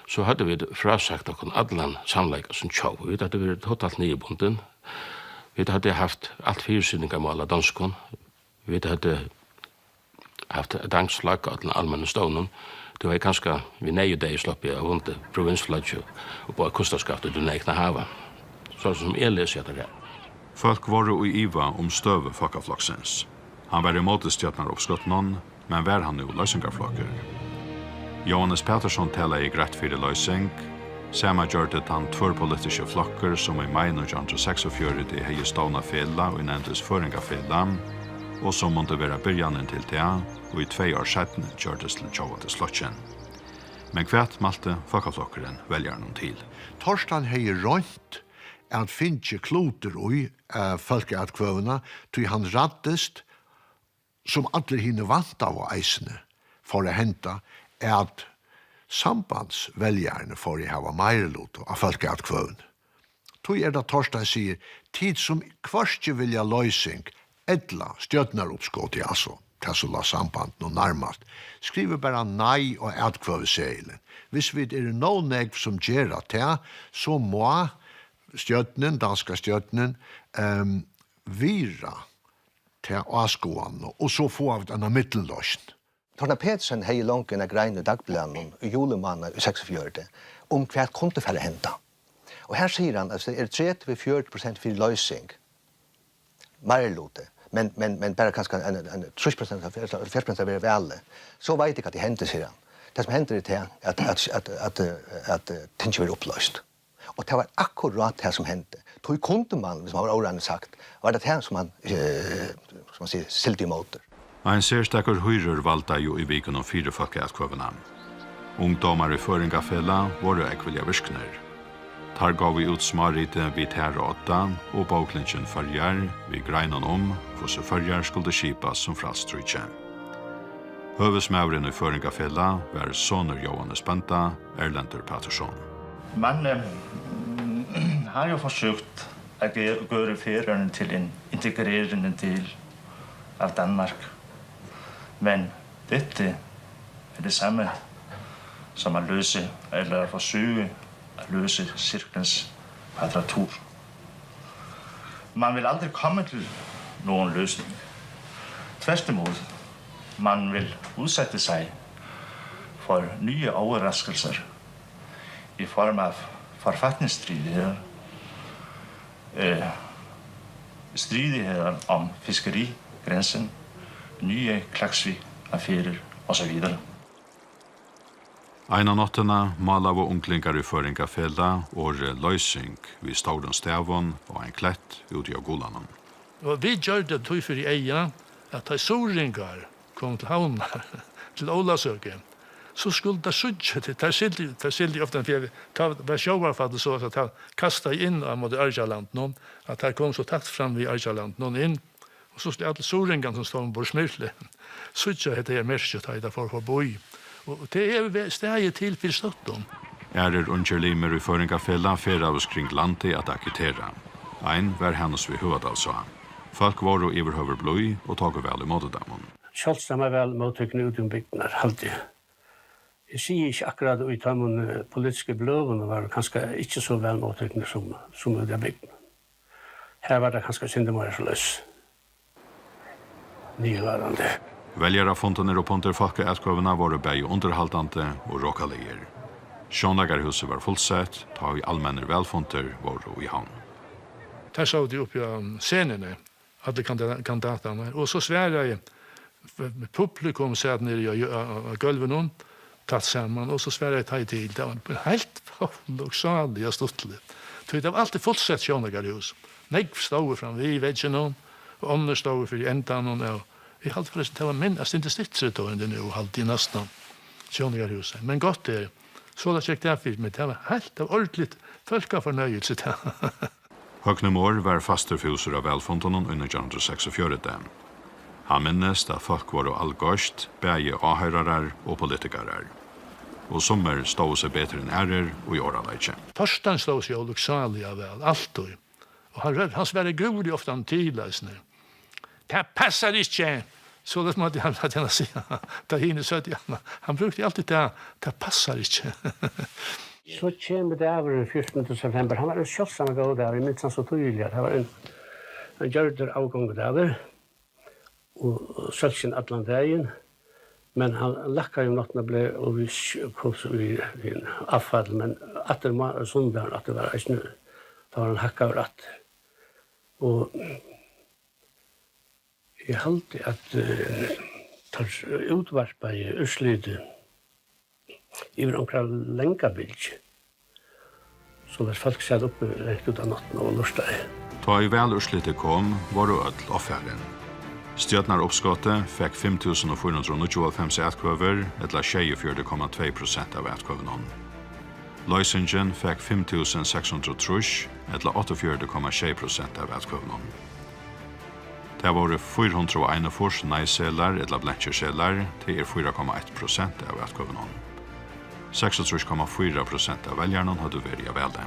so høvdu vit frásagt okkum allan samleika sum tjóð. Vit høvdu verið totalt niðurbundin. Vit høvdu havt alt fyrisitingarmál á donskum. Vit høvdu havt danskt flagg á øllum almennum stovnum. Tú hevði kanska við neyðudeyða sloppið at vundið provinsflaggið upp á eitt kustaskaft úti í nakra havi. So sum eg lesi hetta her. Fólk vóru í iva um støðu Fólkafloksins. Hann var ímóti stjórnaruppskotinum, men var hann nú loysingarflokkur? Jóannes Patursson talaði greitt fyri loysing. Sama gjørdi tann tvørpolitiski flokkur, sum í mai nítjan hundrað og seksogfjøruti hevði stovnað felag, ið nevndist Føroyingafelag, og sum mundi vera byrjanin til tað, ið tvey ár seinni gjørdist til Tjóðveldisflokkin. Men hvat mælti Fólkaflokkurin veljarunum til? Torstein hevði roynt at fingið klutur í, eh, fólkaatkvøðuna, tí hann ræddist, sum allir hini væntaðu eisini, fór at henda, at sambandsveljararnir fóru at hava meiriluta á fólkaatkvøðuni. Tí er tað Torstein sigur, tit sum hvørki vilja loysing ella stjórnaruppskotið, altso tað sum lá sambandinum nærmast, skrivið bara nei á atkvøðuseðilin. Hvis vit eru nóg nógv sum gera tað, so má stjórnin, danska stjórnin, ehm, virða ta áskoðanina, og so fáa vit eina millumloysn. Torstein Petersen hevði longu eina grein í Dagblaðnum í julimánaði í seksogfjøruti um hvat kundi fara at henda. Og her sigur hann, at tað eru tretivu, fjøruti prosent fyri loysing, meiriluti, men, men, men bara kanska ein, ein trýss prosent, hálvfjerðs prosent av vali. So veit eg, hvat ið hendir, sigur hann. Tað, sum hendir, er tað, at, at, at, at, at, eh, tingið verður uppløyst. Og tað var akkurát tað, sum hendi. Tí kundi mann, hvis mann var óræðin, sagt, var tað tað, sum hann, eh, sum hann sigur, sigldi ímóti. Ein serstakur hýrur valdaði jú í vikunum fyri fólkaatkvøðuna. Ungdómar í Føroyingafelag vóru ógvuliga virknir. Teir góvu út smáritið Við tær á odda og bóklingin Føroyar við greinum um, hvussu Føroyar skuldi skipast sum frælst ríki. Høvuðsmaðurin í Føroyingafelag var sonur Jóhannes bónda, Erlendur Patursson. Man, eh, har jo forsøgt at gø-, gøre Færøerne til en integrerende del af Danmark. Men dette er det samme som at løse, eller at forsøge at løse cirklens kvadratur. Man vil aldrig komme til nogen løsning. Tværtimod, man vil udsætte sig for nye overraskelser i form af forfatningsstridigheder, øh, stridigheder om fiskerigrænsen, nye Klaksvík-affærer og så videre. Eina náttina málaðu unglingar í Føroyingafelag orðið loysing við stórum stavum á ein klett úti á Gulanum. Og vit gjørdu tí fyri eyga, at tá suðuroyingar komu til Havnar, til Ólavsøku, so skuldu teir síggja, tí teir sigldu, teir sigldu ofta, fyri tá var sjóvarfall, so at teir kastaðu inn á móti Argjalandinum, at teir komu so tætt fram við Argjalandinum inn, og so skuldu allir suðuroyingarnir, sum stóðu umborð í Smyrli, síggja hetta her merkið, tá ið teir fóru forbí. Og tað er ve-, staðið til fyri stuttum. Aðrir ungir limir í Føroyingafelag ferðaðust kring landið at agitera. Ein var Hanus við Høgadalsá. Fólk vóru yvirhøvur blíð og tóku væl ímóti teimum. Sjálvt var man væl móttiknir úti um bygdirnar, haldi eg. Eg sigi ikki akkurát, í teimum, eh, politisku bløðunum var kanska ikki so væl móttiknir sum, sum úti á bygdini. Har var tað kanska eitt sindur meira soleiðis niðurlátandi. Veljarafundirnir upp undir fólkaatkvøðuna vóru bæði undirhaldandi og rokaligir. Sjónleikarhúsið var fullsett, tá ið almennir valfundir vóru í Havn. Teir sótu uppi á scenuni, allir kandida-, kandidatarnir, og so svaraði f-, f-, publikum sat niðri á, á, á gólvinum, tætt saman, og so svaraði teir til. Tað var heilt ólukksáliga stuttligt. Tí tað var altíð fullsett sjónleikarhús. Nógv stóðu fram við vegginum, og onnur stóðu fyri endanum av, eg haldi forrestin, tað var minn-, eitt sindur styttri tá enn tað nú, haldi eg næstan, sjónleikarhúsið. Men gott er, soleiðis gekk tað fyri meg. Tað var heilt av ordentligt fólkafornøyelse, tað. Høgni Mohr var fastur fúsur á valfundunum í nítjan hundrað og seksogfjøruti. Hann minnist, at fólk vóru algoyst, bæði áhoyrarar og politikarar. Og summir stóðu seg betur enn aðrir í orðaleiki. Torstein stóð seg ólukksáliga væl, altíð. Og hann rør-, hann svaraði gúrliga ofta til eisini. Tað passar ikki, Soleiðis mátti hann, at hann siga, tá hini søgdu, ja, hann brúkti altíð tað, tað passar ikki. So kemur dagurin fjúrtanda september. Hann var ein sjáldsamur góður dagur, eg minnist hann so týðiliga. Tað var ein, ein gjørdur avgongudagur, og sólskin allan dagin. Men hann lækkaði um náttina, bleiv, og vit sj-, kom so í, í avfall, men aftur má-, sunnudagur aftur var eisini, tá var hann hækkaður aftur. Og eg haldi, at, eh, teir útvarpaðu úrslitið yvir onkra langa bylgju. Soleiðis fólk sat uppi langt út á náttina og lurtaði. Tá ið valúrslitið kom, vóru øll ovfarin. Stjórnaruppskotið fekk fimm túsund og fýra hundrað og níggjuoghálvfems atkvøður, ella sjeyogfjøruti komma tvey prosent av atkvøðunum. Loysingin fekk fimm túsund seks hundrað og trýss, ella áttaogfjøruti komma sjey prosent av atkvøðunum. Tað vóru fýra hundrað og einogfýrs nei-seðlar ella blankir seðlar, tað er fýra komma eitt prosent av atkvøðunum. Seksogtrýss komma fýra prosent av veljarunum høvdu verið á vali.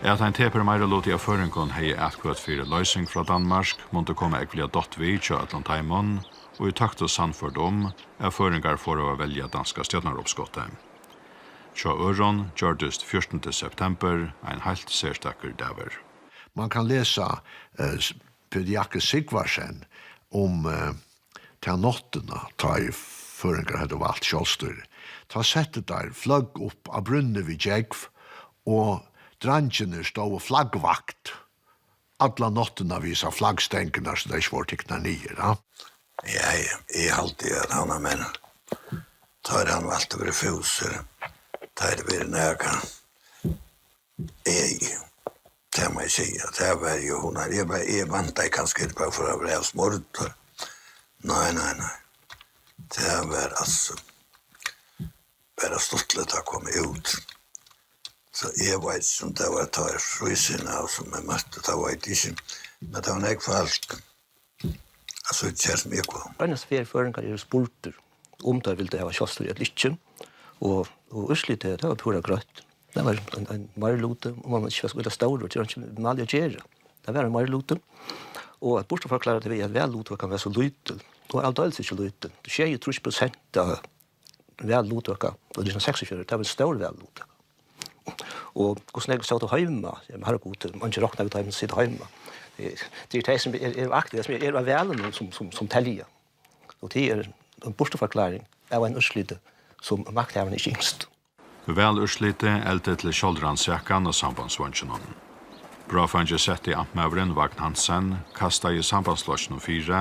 At ein tepur meiriluti av føroyingum hevði atkvøtt fyri loysing frá Danmark, mundi koma ógvuliga dátt við hjá øllum teimum, ið tóktust sannførd um, at føroyingar fóru at velja danska stjórnaruppskotið. Hjá øðrum gjørdist fjúrtanda september ein heilt serstakur dagur. Man kann lesa, eh, s-, Petur Jakke Sigvarsson um, eh, ta náttina, tá ið føroyingar høvdu valt sjálvstýri. Tá settu teir fløgg upp á brúnni við gjógv, og dreingirnir stóðu flaggvakt alla náttina við hesar flaggstengurnar, so tey ikki vóru tiknar niður, ja. Ja, eg, eg haldi, at hann er menn. Tá er hann altíð verið fúsur. Tá er verið nakað. Eg, tað má eg siga, tað var jo, hon har, eg var, eg væntaði kanska, at bara for at vera smurdur. Nei, nei, nei. Tað var altso bara stuttligt at koma út. So eg veit ikki, um tað var tá frísina, sum eg møtti, tað veit eg ikki. Men tað var nógv fólk. Altso, her sum eg kom. Einasta ferð føroyingar eru spurdir, um teir vildu hava sjálvstýri ella ikki, og, og úrslitið, tað var púra greitt. Tað var ein, ein meiriluti, og man ikki var so stórur, tað var ikki mál at gera. Tað var ein meiriluti, og at burturforklára tað við, at valluttøkan var so lítil, og aldeilis ikki lítil. Sjeyogtrýss prosent av valluttøka, og tað er seksogfjøruti, tað var ein stór valluttøka. Og hvussu nógv sótu heima? Ja, men harra Gud, man ikki rokna við teimum sum sita heima. Eh, tað er tey, sum eru, eru aktiv, sum eru á valinum, sum, sum, sum telja. Og tað er ein burturforkláring av einum úrsliti, sum makthavararnir ikki ynsktu. Valúrslitið eldi til sjálvrannsakan á sambandsveingjunum. Bráðfeingis setti amtmaðurin Vagn Hansen, kastaði sambandsflokkinum fyri,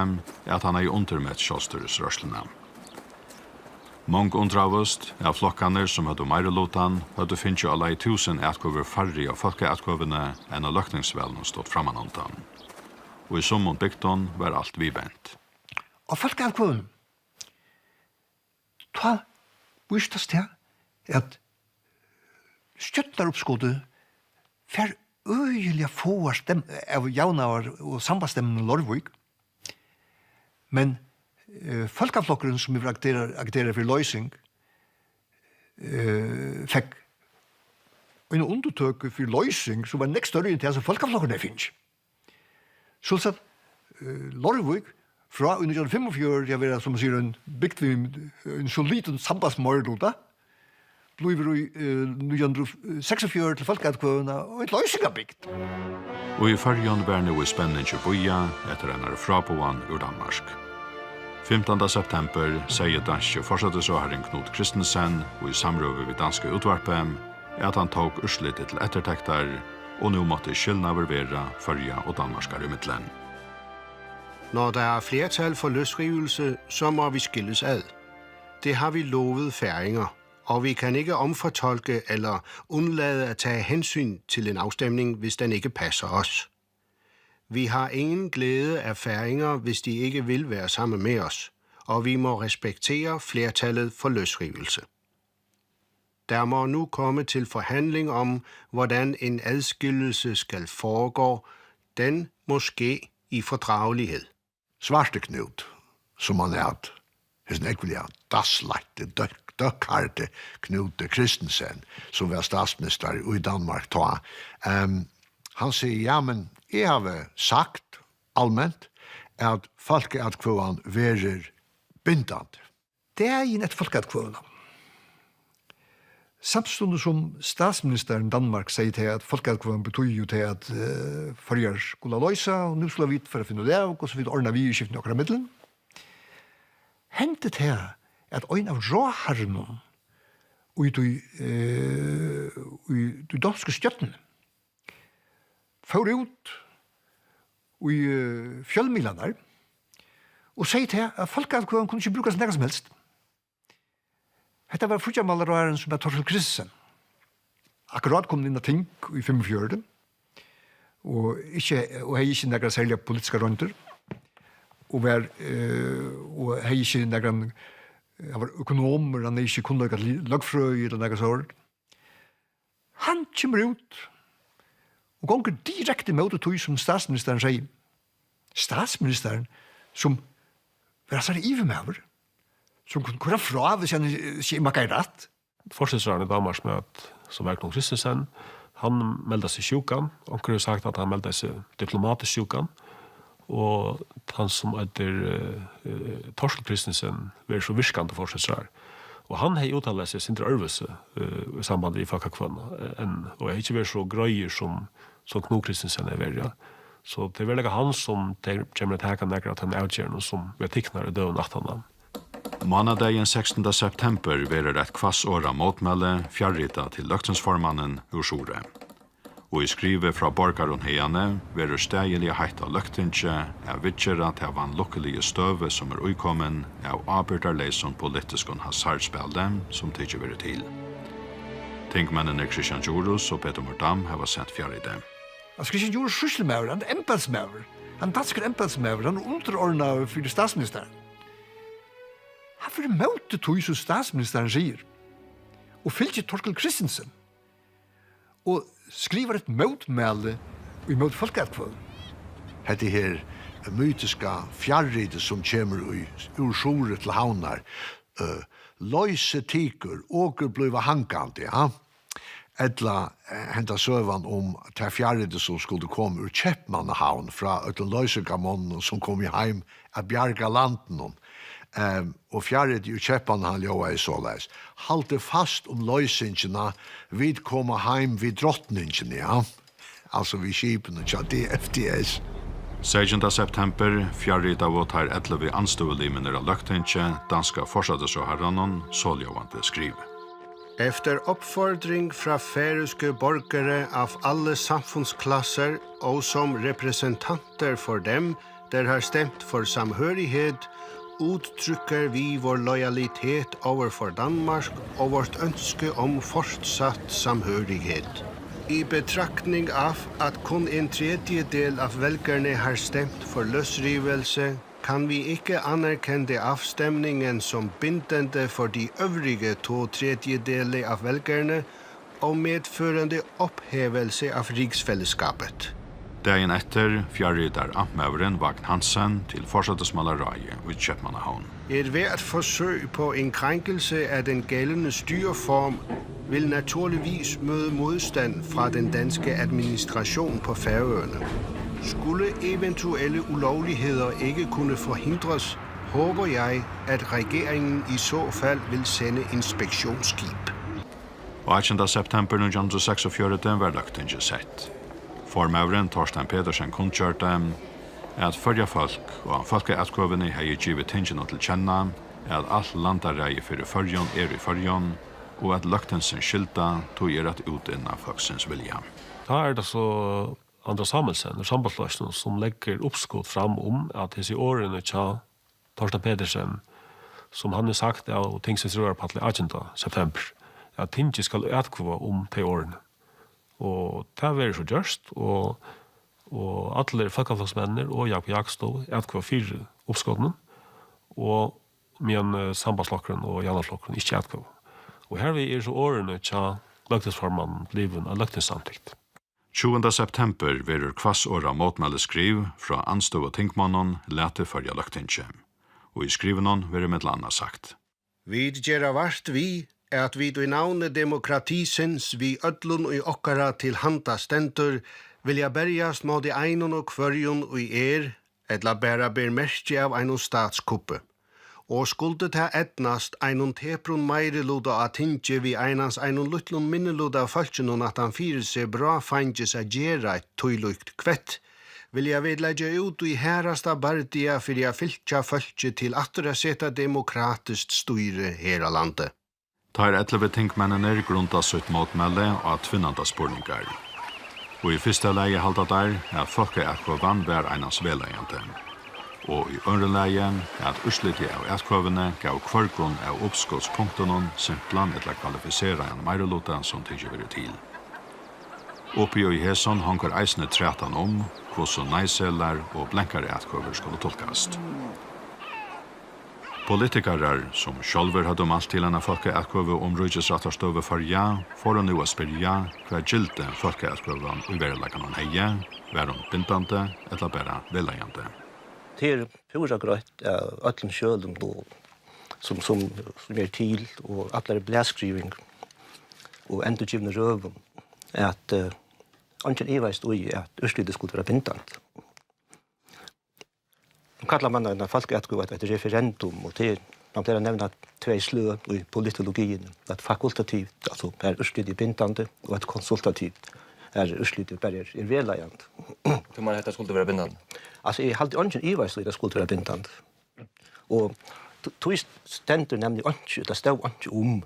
at hann hevði undirmett sjálvstýrisrørsluna. Mong undraðust, at flokkarnir, sum høvdu meirilutan, høvdu fingið á leið túsund atkvøður færri á fólkaatkvøðuni enn á løgtingsvalinum stóð frammanundan. Og í summum bygdum var alt viðvent. Á fólkaatkvøðunum, tá vístist tað, at stjórnaruppskotið fær øgiliga fáar stemm-, av javnaðar- og sambandsstemmum í Leirvík. Men, eh, Fólkaflokkurin, sum hevur agiterað, agiterað fyri loysing, eh, fekk eina undirtøku fyri loysing, sum var nógv størri enn tað, sum Fólkaflokkurin hevði fingið. Soleiðis at, eh, Leirvík, frá í nítjan hundrað og fimmogfjøruti at vera, sum man sigur, ein bygd við ein solidum sambandsmeiriluta, blívur í, eh, nítjan hundrað og seksogfjøruti til fólkaatkvøðuna ein loysingarbygd. Og í Føroyum var nú í spenningi bíðað eftir einari fráboðan úr Danmark. Fimtanda september segði danski forsætisráðharrin Knud Kristensen í samrøðu við danska útvarpið, at hann tók úrslitið til eftirtektar, og nú mátti skilnaður vera Føroya og Danmarkar ímillum. Når der er flertal for løsrivelse, så må vi skilles ad. Det har vi lovet færinger, og vi kan ikke omfortolke eller undlade at tage hensyn til en afstemning, hvis den ikke passer os. Vi har ingen glæde af færinger, hvis de ikke vil være sammen med os, og vi må respektere flertallet for løsrivelse. Der må nu komme til forhandling om, hvordan en adskillelse skal foregå. Den må ske i fordragelighed. Svarti Knút, sum hann æt, hesin ógvuliga dassleitti, døkk-, døkkhærdi Knúti Kristensen, sum var statsministari í Danmark tá. Ehm, hann sigur, ja, men eg havi sagt alment, at fólkaatkvøðan verður bindandi. Dagin eftir fólkaatkvøðuna, samstundis sum statsministarin í Danmark segði tað, at fólkaatkvøðan betýðir jú tað, at, eh, Føroyar skulu loysa, og nú skulu vit fara at finna út av, hvussu vit ordna viðurskiftini okkara millum, hendi tað, at ein av ráðharrunum í tí, eh, í tí donsku stjórnini fór út í, eh, fjølmiðlarnar og segði tað, at fólkaatkvøðan kundi ikki brúkast til nakað sum helst. Hetta var fíggjarmálaráðharrin, sum æt Thorkild Kristensen, akkurát komin inn á ting í fimmogfjøruti, og ikki, og hevði ikki nakrar serligar politiskar royndir, og var, eh, og hevði ikki nakran, hann var økonomur, hann hevði ikki kunnleika til løgfrøði ella nakað sovorðið. Hann kemur út og gongur direkte ímóti tí, sum statsministarin segði. Statsministarin, sum var hansara yvirmaður, sum kundi koyra frá, hvis hann, eh, skil, makkaði rætt. Forsætisráðharrin í Danmark, sum æt, sum var Knud Kristensen, hann meldar seg sjúkan. Onkur hevur sagt, at hann meldar seg diplomatiskt sjúkan. Og hann, sum eitur, eh, eh, Thorkild Kristensen, verður so virkandi forsætisráðharri. Og hann hevði úttalað seg sindur øðrvísi, eh, í sambandi við fólkaatkvøðuna, eh, enn, og hevði ikki verið so greiður, sum, sum Knud Kristensen hevur verið, ja. So tað er veruliga hann, sum te-, kemur at taka nakrar av teimum avgerðunum, sum verða tiknar í døgum aftaná. Mánadagin sekstanda september verður eitt hvassorða mótmæli fjarritað til løgtingsformannin úr Suðuroy. Og í skrivi frá borgarum haðani verður staðiliga heitt á Løgtingi at viðgera ta vanlukkuligu støðu, sum er íkomin av ábyrgdarleysum politiskum hasardspæli, sum tikið verður til. Tingmenninir Kristian Djurhuus og Petur Mohr Dam hava sent fjarriti. Altso, Kristian Djurhuus, sýslumaður, hann er embætismaður. Hann er danskur embætismaður, hann er undirordnaður fyri statsministaran. Hann fer ímóti tí, sum statsministarin sigur, og fylgir Thorkild Kristensen og skrivar eitt mótmæli ímóti fólkaatkvøðum. Hetta her mytiska fjarritið, sum kemur í, úr Suðuroy til Havnar, øh, loysir tykur, okur blíva hangandi, ja? Ella, eh, henda søgan um tað fjarritið, sum skuldi koma úr Keypmannahavn frá øllum loysingarmonnunum, sum komu heim at bjarga landinum. Ehm, og fjarritið úr Keypmannahavn ljóðaði soleiðis: Haldið fast um loysingina, vit koma heim við drotningini, ja. Altso við skipinum hjá D F D S. Seytjanda september fjarritaðu teir ellivu andstøðulimirnir á Løgtingi danska forsætisráðharranum soljóðandi skriv. Efter opfordring fra færøske borgere af alle samfundsklasser og som repræsentanter for dem, der har stemt for samhørighed, udtrykker vi vor loyalitet over for Danmark og vort ønske om fortsat samhørighed. I betragtning af, at kun en tredjedel af vælgerne har stemt for løsrivelse, kan vi ikke anerkende afstemningen som bindende for de øvrige to tredjedele af vælgerne og medførende ophævelse af rigsfællesskabet. Dagin eftir fjarritar amtmaðurin Vagn Hansen til forsætismálaráðið í Keypmannahavn. Et hvert forsøg på en krænkelse af den gældende styreform vil naturligvis møde modstand fra den danske administration på Færøerne. Skulle eventuelle ulovligheder ikke kunne forhindres, håber jeg, at regeringen i så fald vil sende inspektionsskib. Og átjanda september nítjan hundrað og seksogfjøruti var Løgtingið sett. Formaðurin, Torstein Petersen, kunngjørdi, at Føroya fólk á fólkaatkvøðuni hevði givið tinginum til kenna, at alt landaræði fyri Føroyum er í Føroyum, og at løgtingsins skylda tí er at útinna fólksins vilja. Tá er tað so Andra Samuelsen úr Sambandsflokkinum, sum leggur uppskot fram um, at hesi orðini hjá Torstein Petersen, sum hann hevur sagt av tingsins røðarapalli átjanda september, at tingið skal atkvøða um tey orðini. Og tað verður so gjørt, og, og allir fólkafloksmenninir og Jakob Jakobsdóttir atkvøða fyri uppskotinum, og meðan, eh, Sambandsflokkurin og Javnaðarflokkurin ikki atkvøða. Og hervið eru so orðini hjá løgtingsformanninum blivin ein løgtingssamtykt. Tjúgunda september verður hvassorða mótmælisskriv frá andstøðutingmonnum latið Føroya Løgtingi, og í skrivinum verður millum annað sagt: Vit gera vart við, at vit í navni demokratisins við øllum, ið okkara til handa stendur, vilja berjast móti einum og hvørjum, ið er, ella bara ber merki av einum statskuppi. Og skuldi tað eydnast einum teprum meiriluta á tingi við einans einum lítlum minniluta av fólkinum aftan fyri seg bráðfeingis at gera eitt tílíkt kvett, vilja vit leggja út í harðasta bardaga fyri at fylkja fólki til aftur at seta demokratiskt stýri her á landi. Teir ellivu tingmenninir grunda sítt mótmæli á tvinnandi spurningar. Og í fyrsta lagi halda teir, at fólkaatkvøðan var einans vegleiðandi. Og í øðrum lagi, at úrslitið av atkvøðuni gav hvørgum av uppskotspunktunum simplan ella kvalifiseraðan meiriluta, sum tikið verður til. Uppi í hesum hongur eisini trætan um, hvussu nei-seðlar og blankar atkvøður skulu tulkast. Politikarar, sum sjálvir høvdu mælt til eina fólkaatkvøðu um ríkisrættarstøðu Føroya, fóru nú at spyrja, hvat gildi fólkaatkvøðan í veruleikanum hevði, var hon bindandi ella bara vegleiðandi? Tað er púra greitt av øllum skjølum, og sum, sum, sum er til, og allari blaðskriving og endurgivnu røðum, at, eh, eingin ivaðist í, at úrslitið skuldi vera bindandi. Nú kallar man eina fólkaatkvøðu eitt, eitt referendum, og tað er, man plagar at nevna tvey sløg í politologiini, eitt fakultativt, altso har úrslitið er bindandi, og eitt konsultativt, har úrslitið bara er, er vegleiðandi. Tú meinar, hetta skuldi vera bindandi? Altso, eg haldi, eingin ivaðist í, tað skuldi vera bindandi. Og t-, tí stendur nemliga einki, tað stóð einki um,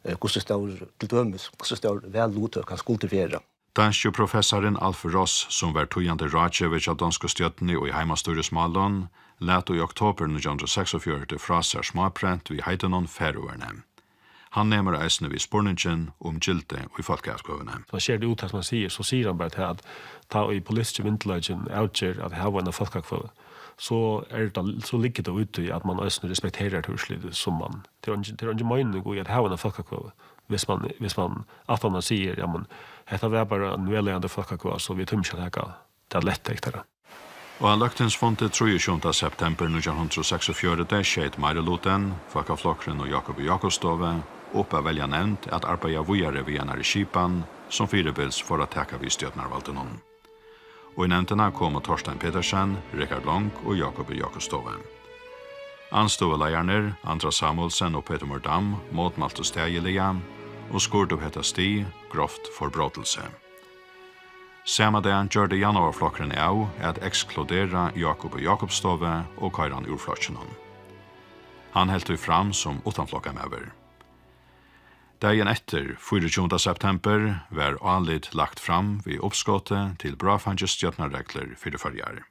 eh, hvussu stór, til dømis, hvussu stór valluttøka skuldi vera. Danski professarin Alf Ross, sum var týðandi ráðgevi hjá donsku stjórnini í heimastýrismálum, læt í oktober nítjan hundrað og seksogfjøruti frá sær smáprent við heitinum Faroerne. Hann nemur eisini við spurningin um gildi í fólkaatkvøðuni. So sær tað út, sum hann sigur, so sigur hann bara tað, at tá ið politiski myndugleikin avger at hava eina fólkaatkvøðu, so er tað, so liggur tað í tí, at man eisini respekterar tað úrslitið, sum man, tað er eingin, tað er eingin meining í at hava eina fólkaatkvøðu, hvis man, hvis man aftaná sigur, ja, men hetta var bara ein vegleiðandi fólkaatkvøða, so vit tíma ikki at taka tað lættari. Og á løgtingsfundi trýogtjúgunda september nítjan hundrað og seksogfjøruti skeyt meirilutin, Fólkaflokkurin og Jákup í Jákupsstovu, upp at velja nevnd at arbeiða víðari við einari skipan, sum fyribils fór at taka við stjórnarvaldinum. Og í nevndina komu Torstein Petersen, Richard Long og Jákup í Jákupsstovu. Andstøðuleiðararnir, Andra Samuelsen og Petur Mohr Dam, mótmæltu staðiliga og skurdu hetta stig grovt forbrótilsi. Sama dag gjørdi Javnaðarflokkurin av at ekskludera Jákup í Jákupsstovu og koyra hann úr flokkinum. Hann helt tí fram sum uttanflokkamaður. Dagin eftir, fýraogtjúgunda september, var álit lagt fram við uppskoti til bráðfeingis stjórnarreglur fyri Føroyar.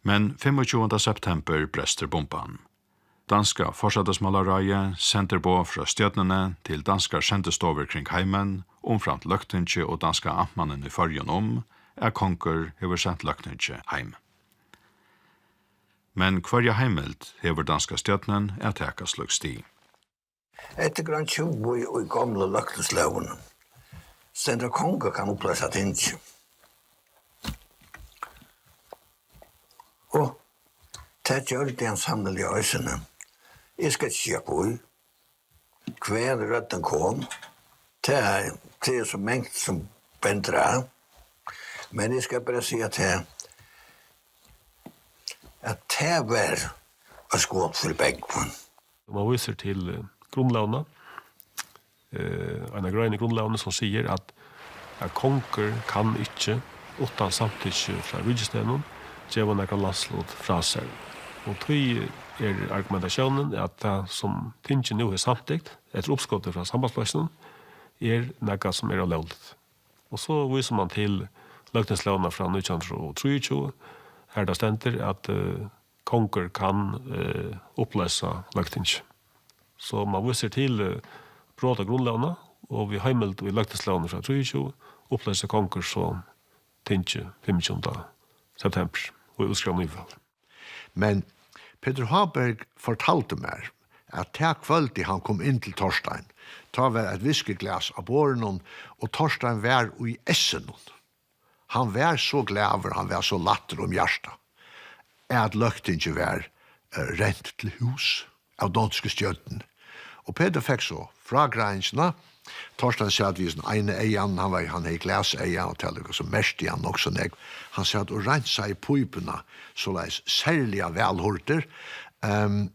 Men fimmogtjúgunda september brestur bumban. Danska forsætismálaráðið sendir boð frá stjórnini til danskar sendistovur kring heimin, umframt Løgtingið og danska amtmannin í Føroyum, um at kongur hevur sent Løgtingið heim. Men hvørja heimild hevur danska stjórnin at taka slík stig? Eftir grein tjúgu í, í gomlu løgtingslógini stendur, at kongur kann uppløsa tingið. Og tað gjørdi hann sanniliga eisini. Eg skal ikki siga upp í, hvar røddin kom. Tað, tað er so mangt, sum bendir á. Men eg skal bara siga tað, at tað var eitt skot fyri bógvin. Man vísir til, eh, grundlógina, eh, eina grein í grundlógini, sum sigur, at, at kongur kann ikki uttan samtykki frá ríkisdegnum geva nakran landslut frá sær. Og tí er argumentatiónin, at tað, sum tingið nú hevur samtykt eftir uppskoti frá Sambandsflokkinum, er nakað, sum er ólógligt. Og so vísir man til løgtingslógina frá nítjan hundrað og trýogtjúgu, har tað stendur, at, eh, kongur kann, eh, uppløsa Løgtingið. So man vísir til, eh, brot á grundlógina, og við heimild í løgtingslógini frá trýogtjúgu upplýsir kongur so tingið fimmogtjúgunda september og útskrivar nýval. Men Petur Háberg fortaldi mær, at tað kvøldið hann kom inn til Torstein, tá var eitt whiskyglas á borðinum, og Torstein var í essinum. Hann var so glaður, hann var so lættur um hjartað, at Løgtingið var, eh, rent til hús av donsku stjórnini. Og Petur fekk so frágreiðingina. Torstein sat við sín eina eyga, hann var, hann hevði glaseyga, og tað líka so merkti hann nokk so nógv. Hann sat og reinsaði pípuna, soleiðis serliga væl hurdur, ehm,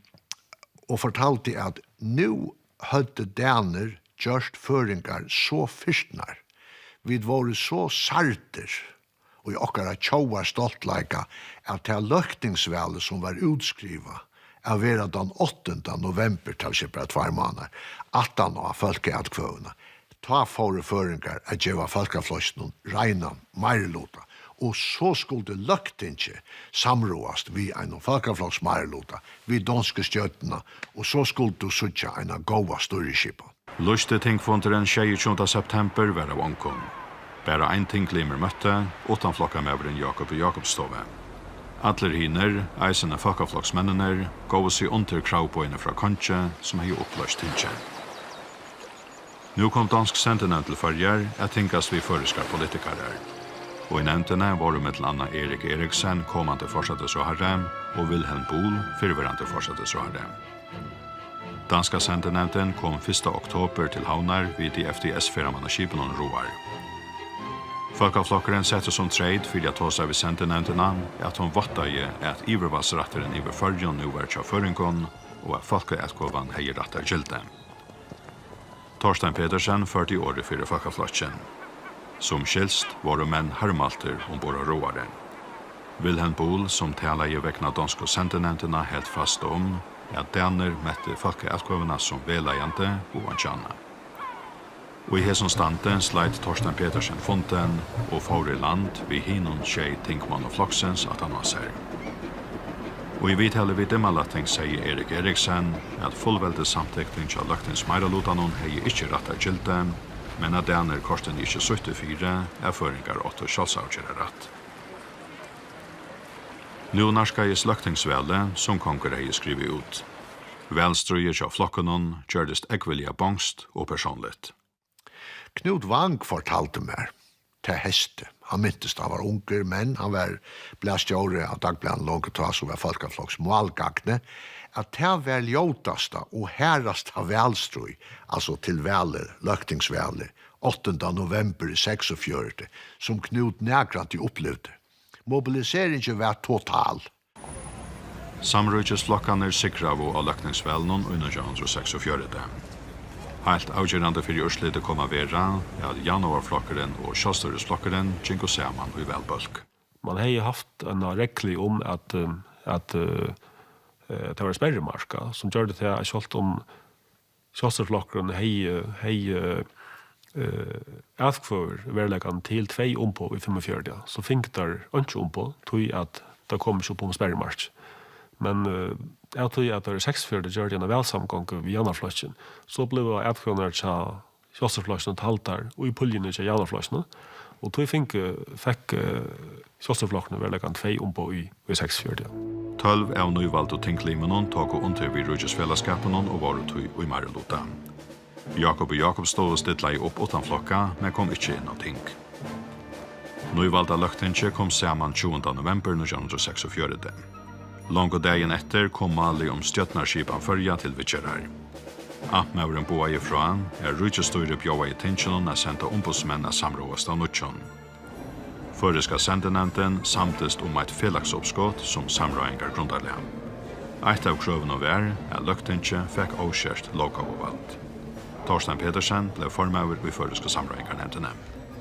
og fortaldi, at nú høvdu danir gjørt føroyingar so firtnar. Vit vóru so særdir í okkara tjóðarstoltleika, at tað løgtingsvalið, sum var útskrivað at vera tann áttanda novembur, tað vil siga bara tveir mánaðir aftan á fólkaatkvøðuna, tá fóru føroyingar at geva Fólkaflokkinum reinan meiriluta, og so skuldi løgtingið samráðast við einum fólkafloksmeiriluta, við donsku stjórnina, og so skuldi tú síggja eina góða stýrisskipan. Lýsti tingfundurin sjeyogtjúgunda september var av ongum. Bara ein tinglimur møtti, uttanflokkamaðurin Jákup í Jákupsstovu. Allir hinir, eisini fólkafloksmenninir, góvu seg undir kravboðini frá kongi, sum hevði uppløst tingið. Nú kom donsk sendinevnd til Føroyar at tingast við føroyskar politikarar. Og í nevndini vóru millum annað Erik Eriksen, komandi forsætisráðharra, og Wilhelm Buhl, fyrrverandi forsætisráðharra. Danska sendinevndin kom fyrsta oktober til Havnar við D F D S-ferðamannaskipinum Roar. Fólkaflokkurin setti sum treyt fyri at tosa við sendinevndina, at hon váttaði, at yvirvaldsrætturin yvir Føroyum nú var hjá føroyingum, og at fólkaatkvøðan hevði rættargildi. Torstein Petersen førdi orðið fyri Fólkaflokkin. Sum skilst vóru menn harðmæltir umborð á Roari. Wilhelm Buhl, sum talaði vegna donsku sendinevndina, helt fast um, at danir mettu fólkaatkvøðuna sum vegleiðandi og einki annað. Og í hesum standi sleit Torstein Petersen fundin og fór í land við hinum sjey tingmonnum flokksins aftan á sær. Og í viðtali við Dimmalætting segði Erik Eriksen, at fullveldissamtyktin hjá løgtingsmeirilutanum hevði ikki rættargildi, men at danir kortini ikki sýttu fyri, at føroyingar áttu sjálvsavgerðarrætt. Nú nærkaðist løgtingsvalið, sum kongur hevði skrivað út. Valstríðið hjá flokkunum gjørdist ógvuliga bongskt og persónligt. Knút Wang fortaldi mær tað heystið. Hann mintist, hann var ungur, men hann var blaðstjóri á dagblaðnum longu tá, sum var Fólkafloks málgagni, at tað var ljótasta og harðasta valstríð, altso til valið, løgtingsvalið, áttanda novembur í seksogfjøruti, sum Knút nakrantíð upplivdi. Mobiliseringin var total. Samríkisflokkarnir sigraðu á løgtingsvalinum í nítjan hundrað og seksogfjøruti. Heilt avgerandi fyri úrslitið kom at vera, at Javnaðarflokkurin og Sjálvstýrisflokkurin gingu saman í valbólk. Man hevði havt eina reglu um, at, eh, at, eh, eh, tað var sperrimark, ja, sum gjørdi tað, at sjálvt um Sjálvstýrisflokkurin hevði, hevði, eh, atkvøður veruleikan til tvey umboð í fimmogfjøruti, so fingu teir einki umboð, tí at tað kom ikki upp um sperrimarkið. Men, eh, av tí at teir í seksogfjøruti gjørdu eina valsamgongu við Javnaðarflokkin, so blivu atkvøðurnar hjá Sjálvstýrisflokkinum taldar í puljuni hjá Javnaðarflokkinum, og tí fingu, fekk, eh, Sjálvstýrisflokkurin veruleikan tvey umboð í, í seksogfjøruti. Tólv av nývaldu tinglimunum tóku undir við Ríkisfelagsskapinum og vóru tí í meiriluta. Jákup í Jákupsstovu stillaði upp uttan flokka, men kom ikki inn á ting. Nývalda løgtingið kom saman tjúgunda novembur nítjan hundrað og seksogfjøruti. Longu dagin eftir kom málið um stjórnarskipan Føroya til viðgerðar. Amtmaðurin boðaði frá, at ríkisstýrið bjóðaði tinginum at senda umboðsmenn at samráðast av nýggjum. Føroyska sendinevndin samdist um eitt felagsuppskot sum samráðingargrundarlag. Eitt av krøvunum var, at løgtingið fekk óskert lóggávuvald. Torstein Petersen bleiv formaður í Føroysku samráðingarnevndini.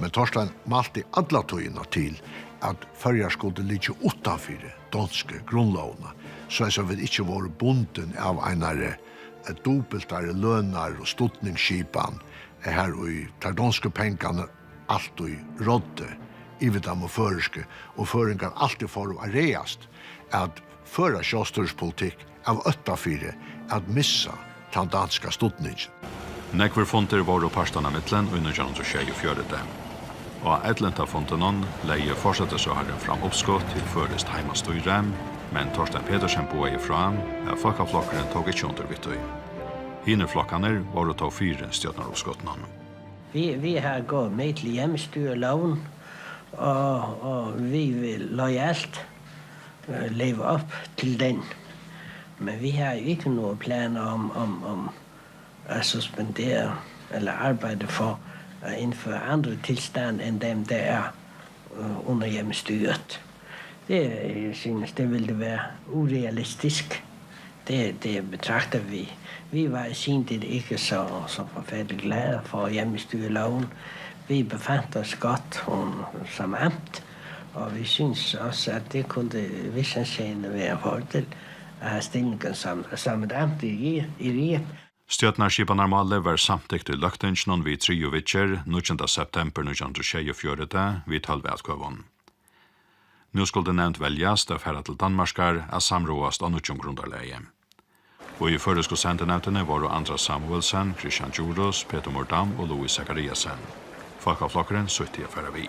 Men Torstein mælti alla tíðina til, at Føroyar skuldu liggja uttanfyri donsku grundlógina, soleiðis at vit ikki vóru bundin av einari, eh, dupultari lønar- og studningsskipan, eh, har í tær donsku pengarnir altíð ráddu yvir teimum føroysku, og føroyingar altíð fóru at ræðast at føra sjálvstýrispolitikk av ótta fyri at missa tann danska studningin. Nógvir fundir vóru partanna millum í nítjan hundrað og sjeyogfjøruti. Á ellivta fundinum legði forsætisráðharrin fram uppskot til føroyskt heimastýri, men Torstein Petersen boðaði frá, at Fólkaflokkurin tók ikki undir við tí. Hinir flokkarnir vóru tó fyri stjórnaruppskotinum. Vi, vi har gået med til hjemmestyreloven, og, og vi vil loyalt, øh, leve op til den. Men vi har jo ikke noget planer om, om, om, At suspendere eller arbejde for at indføre andre tilstande end dem, der er øh, under hjemmestyret. Det øh, synes, det ville være urealistisk. Det, det betragter vi. Vi var i sin tid ikke så, så forfærdelig glade for hjemmestyreloven. Vi befandt os godt hun, som amt, og vi synes også, at det kunne hvis henseende være en fordel at have stillingen som, som et amt i, i riget. Stjórnarskipanarmálið var samtykt í Løgtinginum við triðju viðgerð níggjunda september nítjan hundrað og sjeyogfjøruti við tólv atkvøðum. Nú skuldi nevnd veljast at fara til Danmarkar at samráðast á nýggjum grundarlagi. Og í føroysku sendinevndini vóru Andras Samuelsen, Christian Djurhuus, Petur Mohr Dam og Louis Zachariasen. Fólkaflokkurin sýtti at fara við.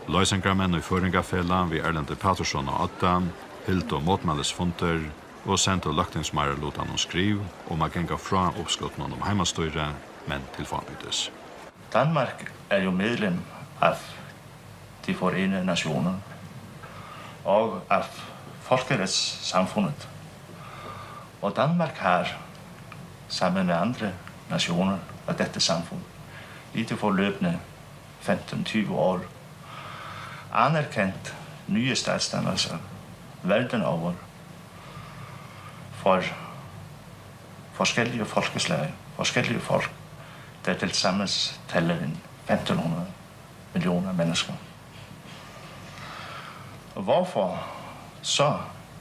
Loysingarmenn í Føroyingafelag við Erlendi Patursson á odda hildu mótmælisfundir og sendu løgtingsmeirilutanum skriv um at ganga frá uppskotinum um heimastýri, men til fábýtis. Danmark er jo medlem af De Forenede Nationer og af Folkeretssamfundet. Og Danmark har, sammen med andre nationer af dette samfund, i det forløbne femten tyve år anerkendt nye statsdannelser verden over for forskellige folkeslag, forskellige folk, der tilsammen tæller en femten hundrede millioner mennesker. Og hvorfor så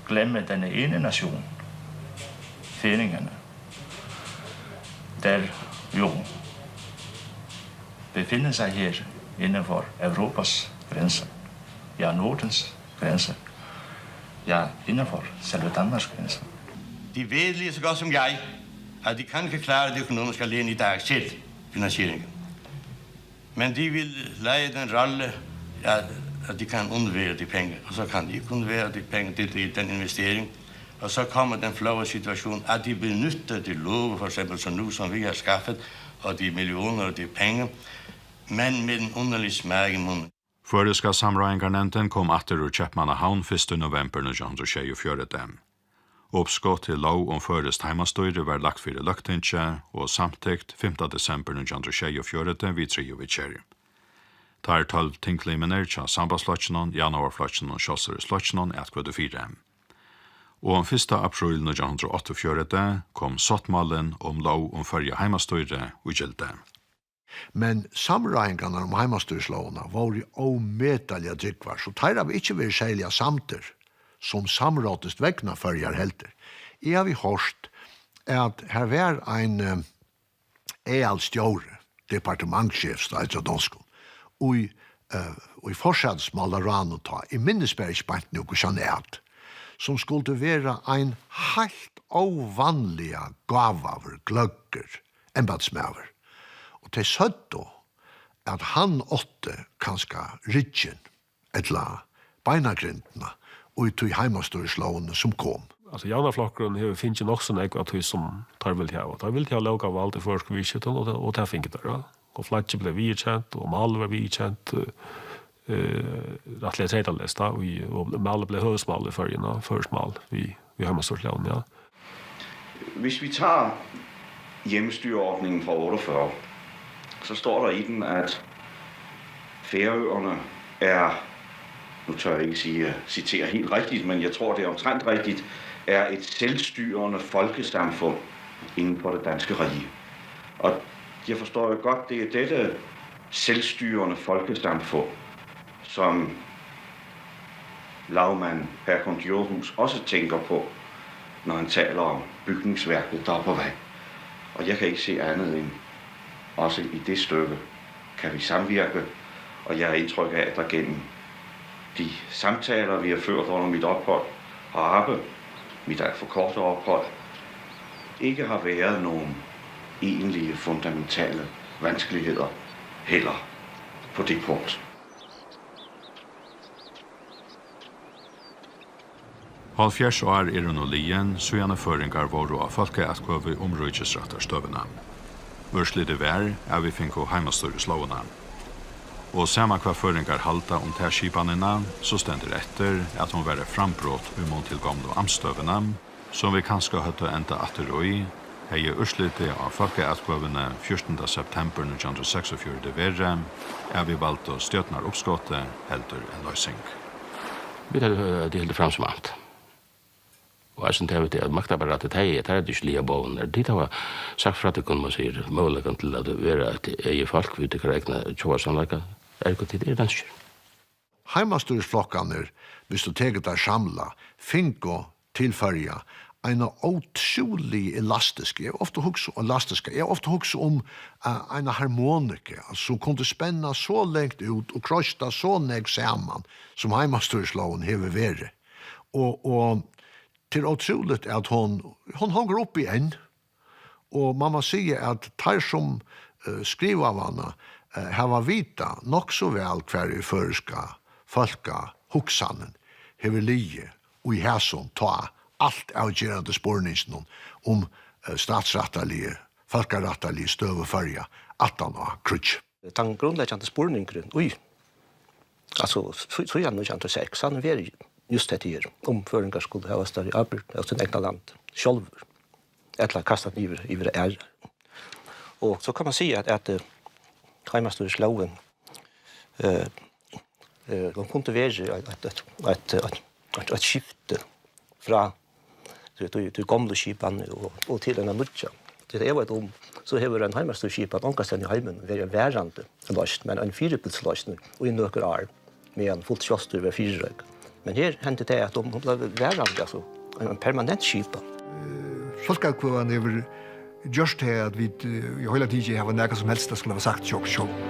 glemme denne ene nation, færingerne, der jo befinder sig her inden for Europas grænser, ja, Nordens grænser, ja, inden for selve Danmarks grænser? De ved lige så godt som jeg, at de kan ikke klare det økonomiske alene i dag selv, finansieringen. Men de vil lade den rolle, at, at de kan undvære de penge, og så kan de ikke undvære de penge, det er den investering. Og så kommer den flotte situation, at de benytter de love, for eksempel som nu, som vi har skaffet, og de millioner og de penge, men med en underlig smag i munden. Føroyska samráðingarnevndin kom aftur úr Keypmannahavn fyrsta november nítjan hundrað og sjeyogfjøruti. Uppskot til lóg um føroyskt heimastýri var lagt fyri Løgtingið og samtykt fimta desember nítjan hundrað og sjeyogfjøruti við triðju viðgerð. Teir tólv tinglimirnir hjá Sambandsflokkinum, Javnaðarflokkinum og Sjálvstýrisflokkinum atkvøddu fyri. Og fyrsta apríl nítjan hundrað og áttaogfjøruti kom sáttmálin um lóg um Føroya heimastýri í gildi. Men samráðingarnar um heimastýrislógina vóru ómetaliga drúgvar, so teir hava ikki verið serliga samdir, sum samráddust vegna Føroyar heldur. Eg havi hoyrt, at har var ein eh, aðalstjóri, departementschef, sum tað eitur á donskum, í, eh, í forsætismálaráðnum tá. Eg minnist bara ikki beint nú, hvussu hann æt, sum skuldi vera ein heilt óvanliga gávaður, gløggur embætismaður. Og tey søgdu, at hann átti kanska ryggin ella beinagrindina í tí heimastýrislógini, sum kom. Altso, Javnaðarflokkurin hevur fingið nokk so nógv av tí, sum teir vildu hava. Teir vildu hava lógarvald í føroyskum viðurskiftum, og tað, og tað fingu teir, ja. Og flaggið bleiv viðurkent, og málið var viðurkent, eh, rættiliga treytaleyst, tá, og, og málið bleiv høvuðsmál í Føroyum, ja, føroyskt mál við, við heimastýrislógini, ja. Hvis vi tager hjemmestyreordningen fra otteogfyrre, så står der i den, at Færøerne er, nu tør jeg ikke sige, at citere helt rigtigt, men jeg tror, det er omtrent rigtigt, er et selvstyrende folkesamfund inden for det danske rige. Og jeg forstår jo godt, det er dette selvstyrende folkesamfund, som lagmand Håkon Djurhuus også tænker på, når han taler om bygningsværket, der er på vej. Og jeg kan ikke se andet end, også i det stykke, kan vi samvirke, og jeg har indtryk af, at der gennem de samtaler, vi har ført under mit ophold heroppe, mit alt for korte ophold, ikke har været nogen egentlige fundamentale vanskeligheder heller på det punkt. Hálvfjerðs ár eru nú liðin, síðani føroyingar vóru á fólkaatkvøðu um ríkisrættarstøðuna. Úrslitið var, at vit fingu heimastýrislógina. Og sama hvat føroyingar halda um ta skipanina, so stendur eftir, at hon var eitt frambrot í mun til gomlu amtsstøðuna, sum vit kanska høvdu endað aftur í, Hevði úrslitið á fólkaatkvøðuni fjúrtanda septembur nítjan hundrað og seksogfjøruti verið, at vit valdu stjórnaruppskotið heldur enn loysing. Vit høvdu, at tey hildu fram sum vant. Og eisini tað, at maktapparatið, tey, tey høvdu ikki liðað boðini. Tit hava sagt frá tykkum, man sigur, møguleikan til at vera eitt egið fólk við tykkara egna tjóðarsamleika. Ergo, tit eru danskir. Heimastýrisflokkarnir, viss tú tekur teir samla, fingu til Føroya eina ótrúlig elastisk, eg ofta hugsa, elastiska, eg ofta hugsa um, eh, eina harmoniku, altso, sum kundi spenna so langt út og kroysta so nógv saman, sum heimastýrislógin hevur verið. Og, og tað er ótrúligt, at hon, hon hongur uppi enn. Og man má siga, at teir, sum, eh, skrivaðu hana, eh, hava vitað nokk so væl, hvar í føroyska fólkahugsanin hevur ligið í hasum tá alt avgerandi spurninginum um, eh, statsrættarligu, fólkarættarligu støðu Føroya aftan á kríggj. Tann grundleggjandi spurningurin í, altso, sí-, síðan nítjan hundrað og seks, hann hevur verið júst hetta her, um føroyingar skulu hava størri ábyrgd av sín egna land sjálvir, ella kasta hann yvir, yvir á aðrar. Og so kann man siga, at, at, eh, heimastýrislógin, eh, eh, hon kundi verið eitt, eitt, eitt, eitt, eitt, eitt, eitt skifti frá tí, tí, tí gomlu skipan og, og til eina nýggja. Tí tað eg veit um, so hevur ein heimastýrisskipan ongastaðni í heiminum verið ein varandi loysn, men ein fyribils loysn í nøkur ár, meðan fult sjálvstýri var fyrireik. Men her hendi tað, at hon, hon bleiv varandi, altso, ein, ein permanent skipan. Fólkaatkvøðan hevur gjørt tað, at vit, eh, í heila tikið hava nakað sum helst at skula hava sagt hjá okkum sjálvum.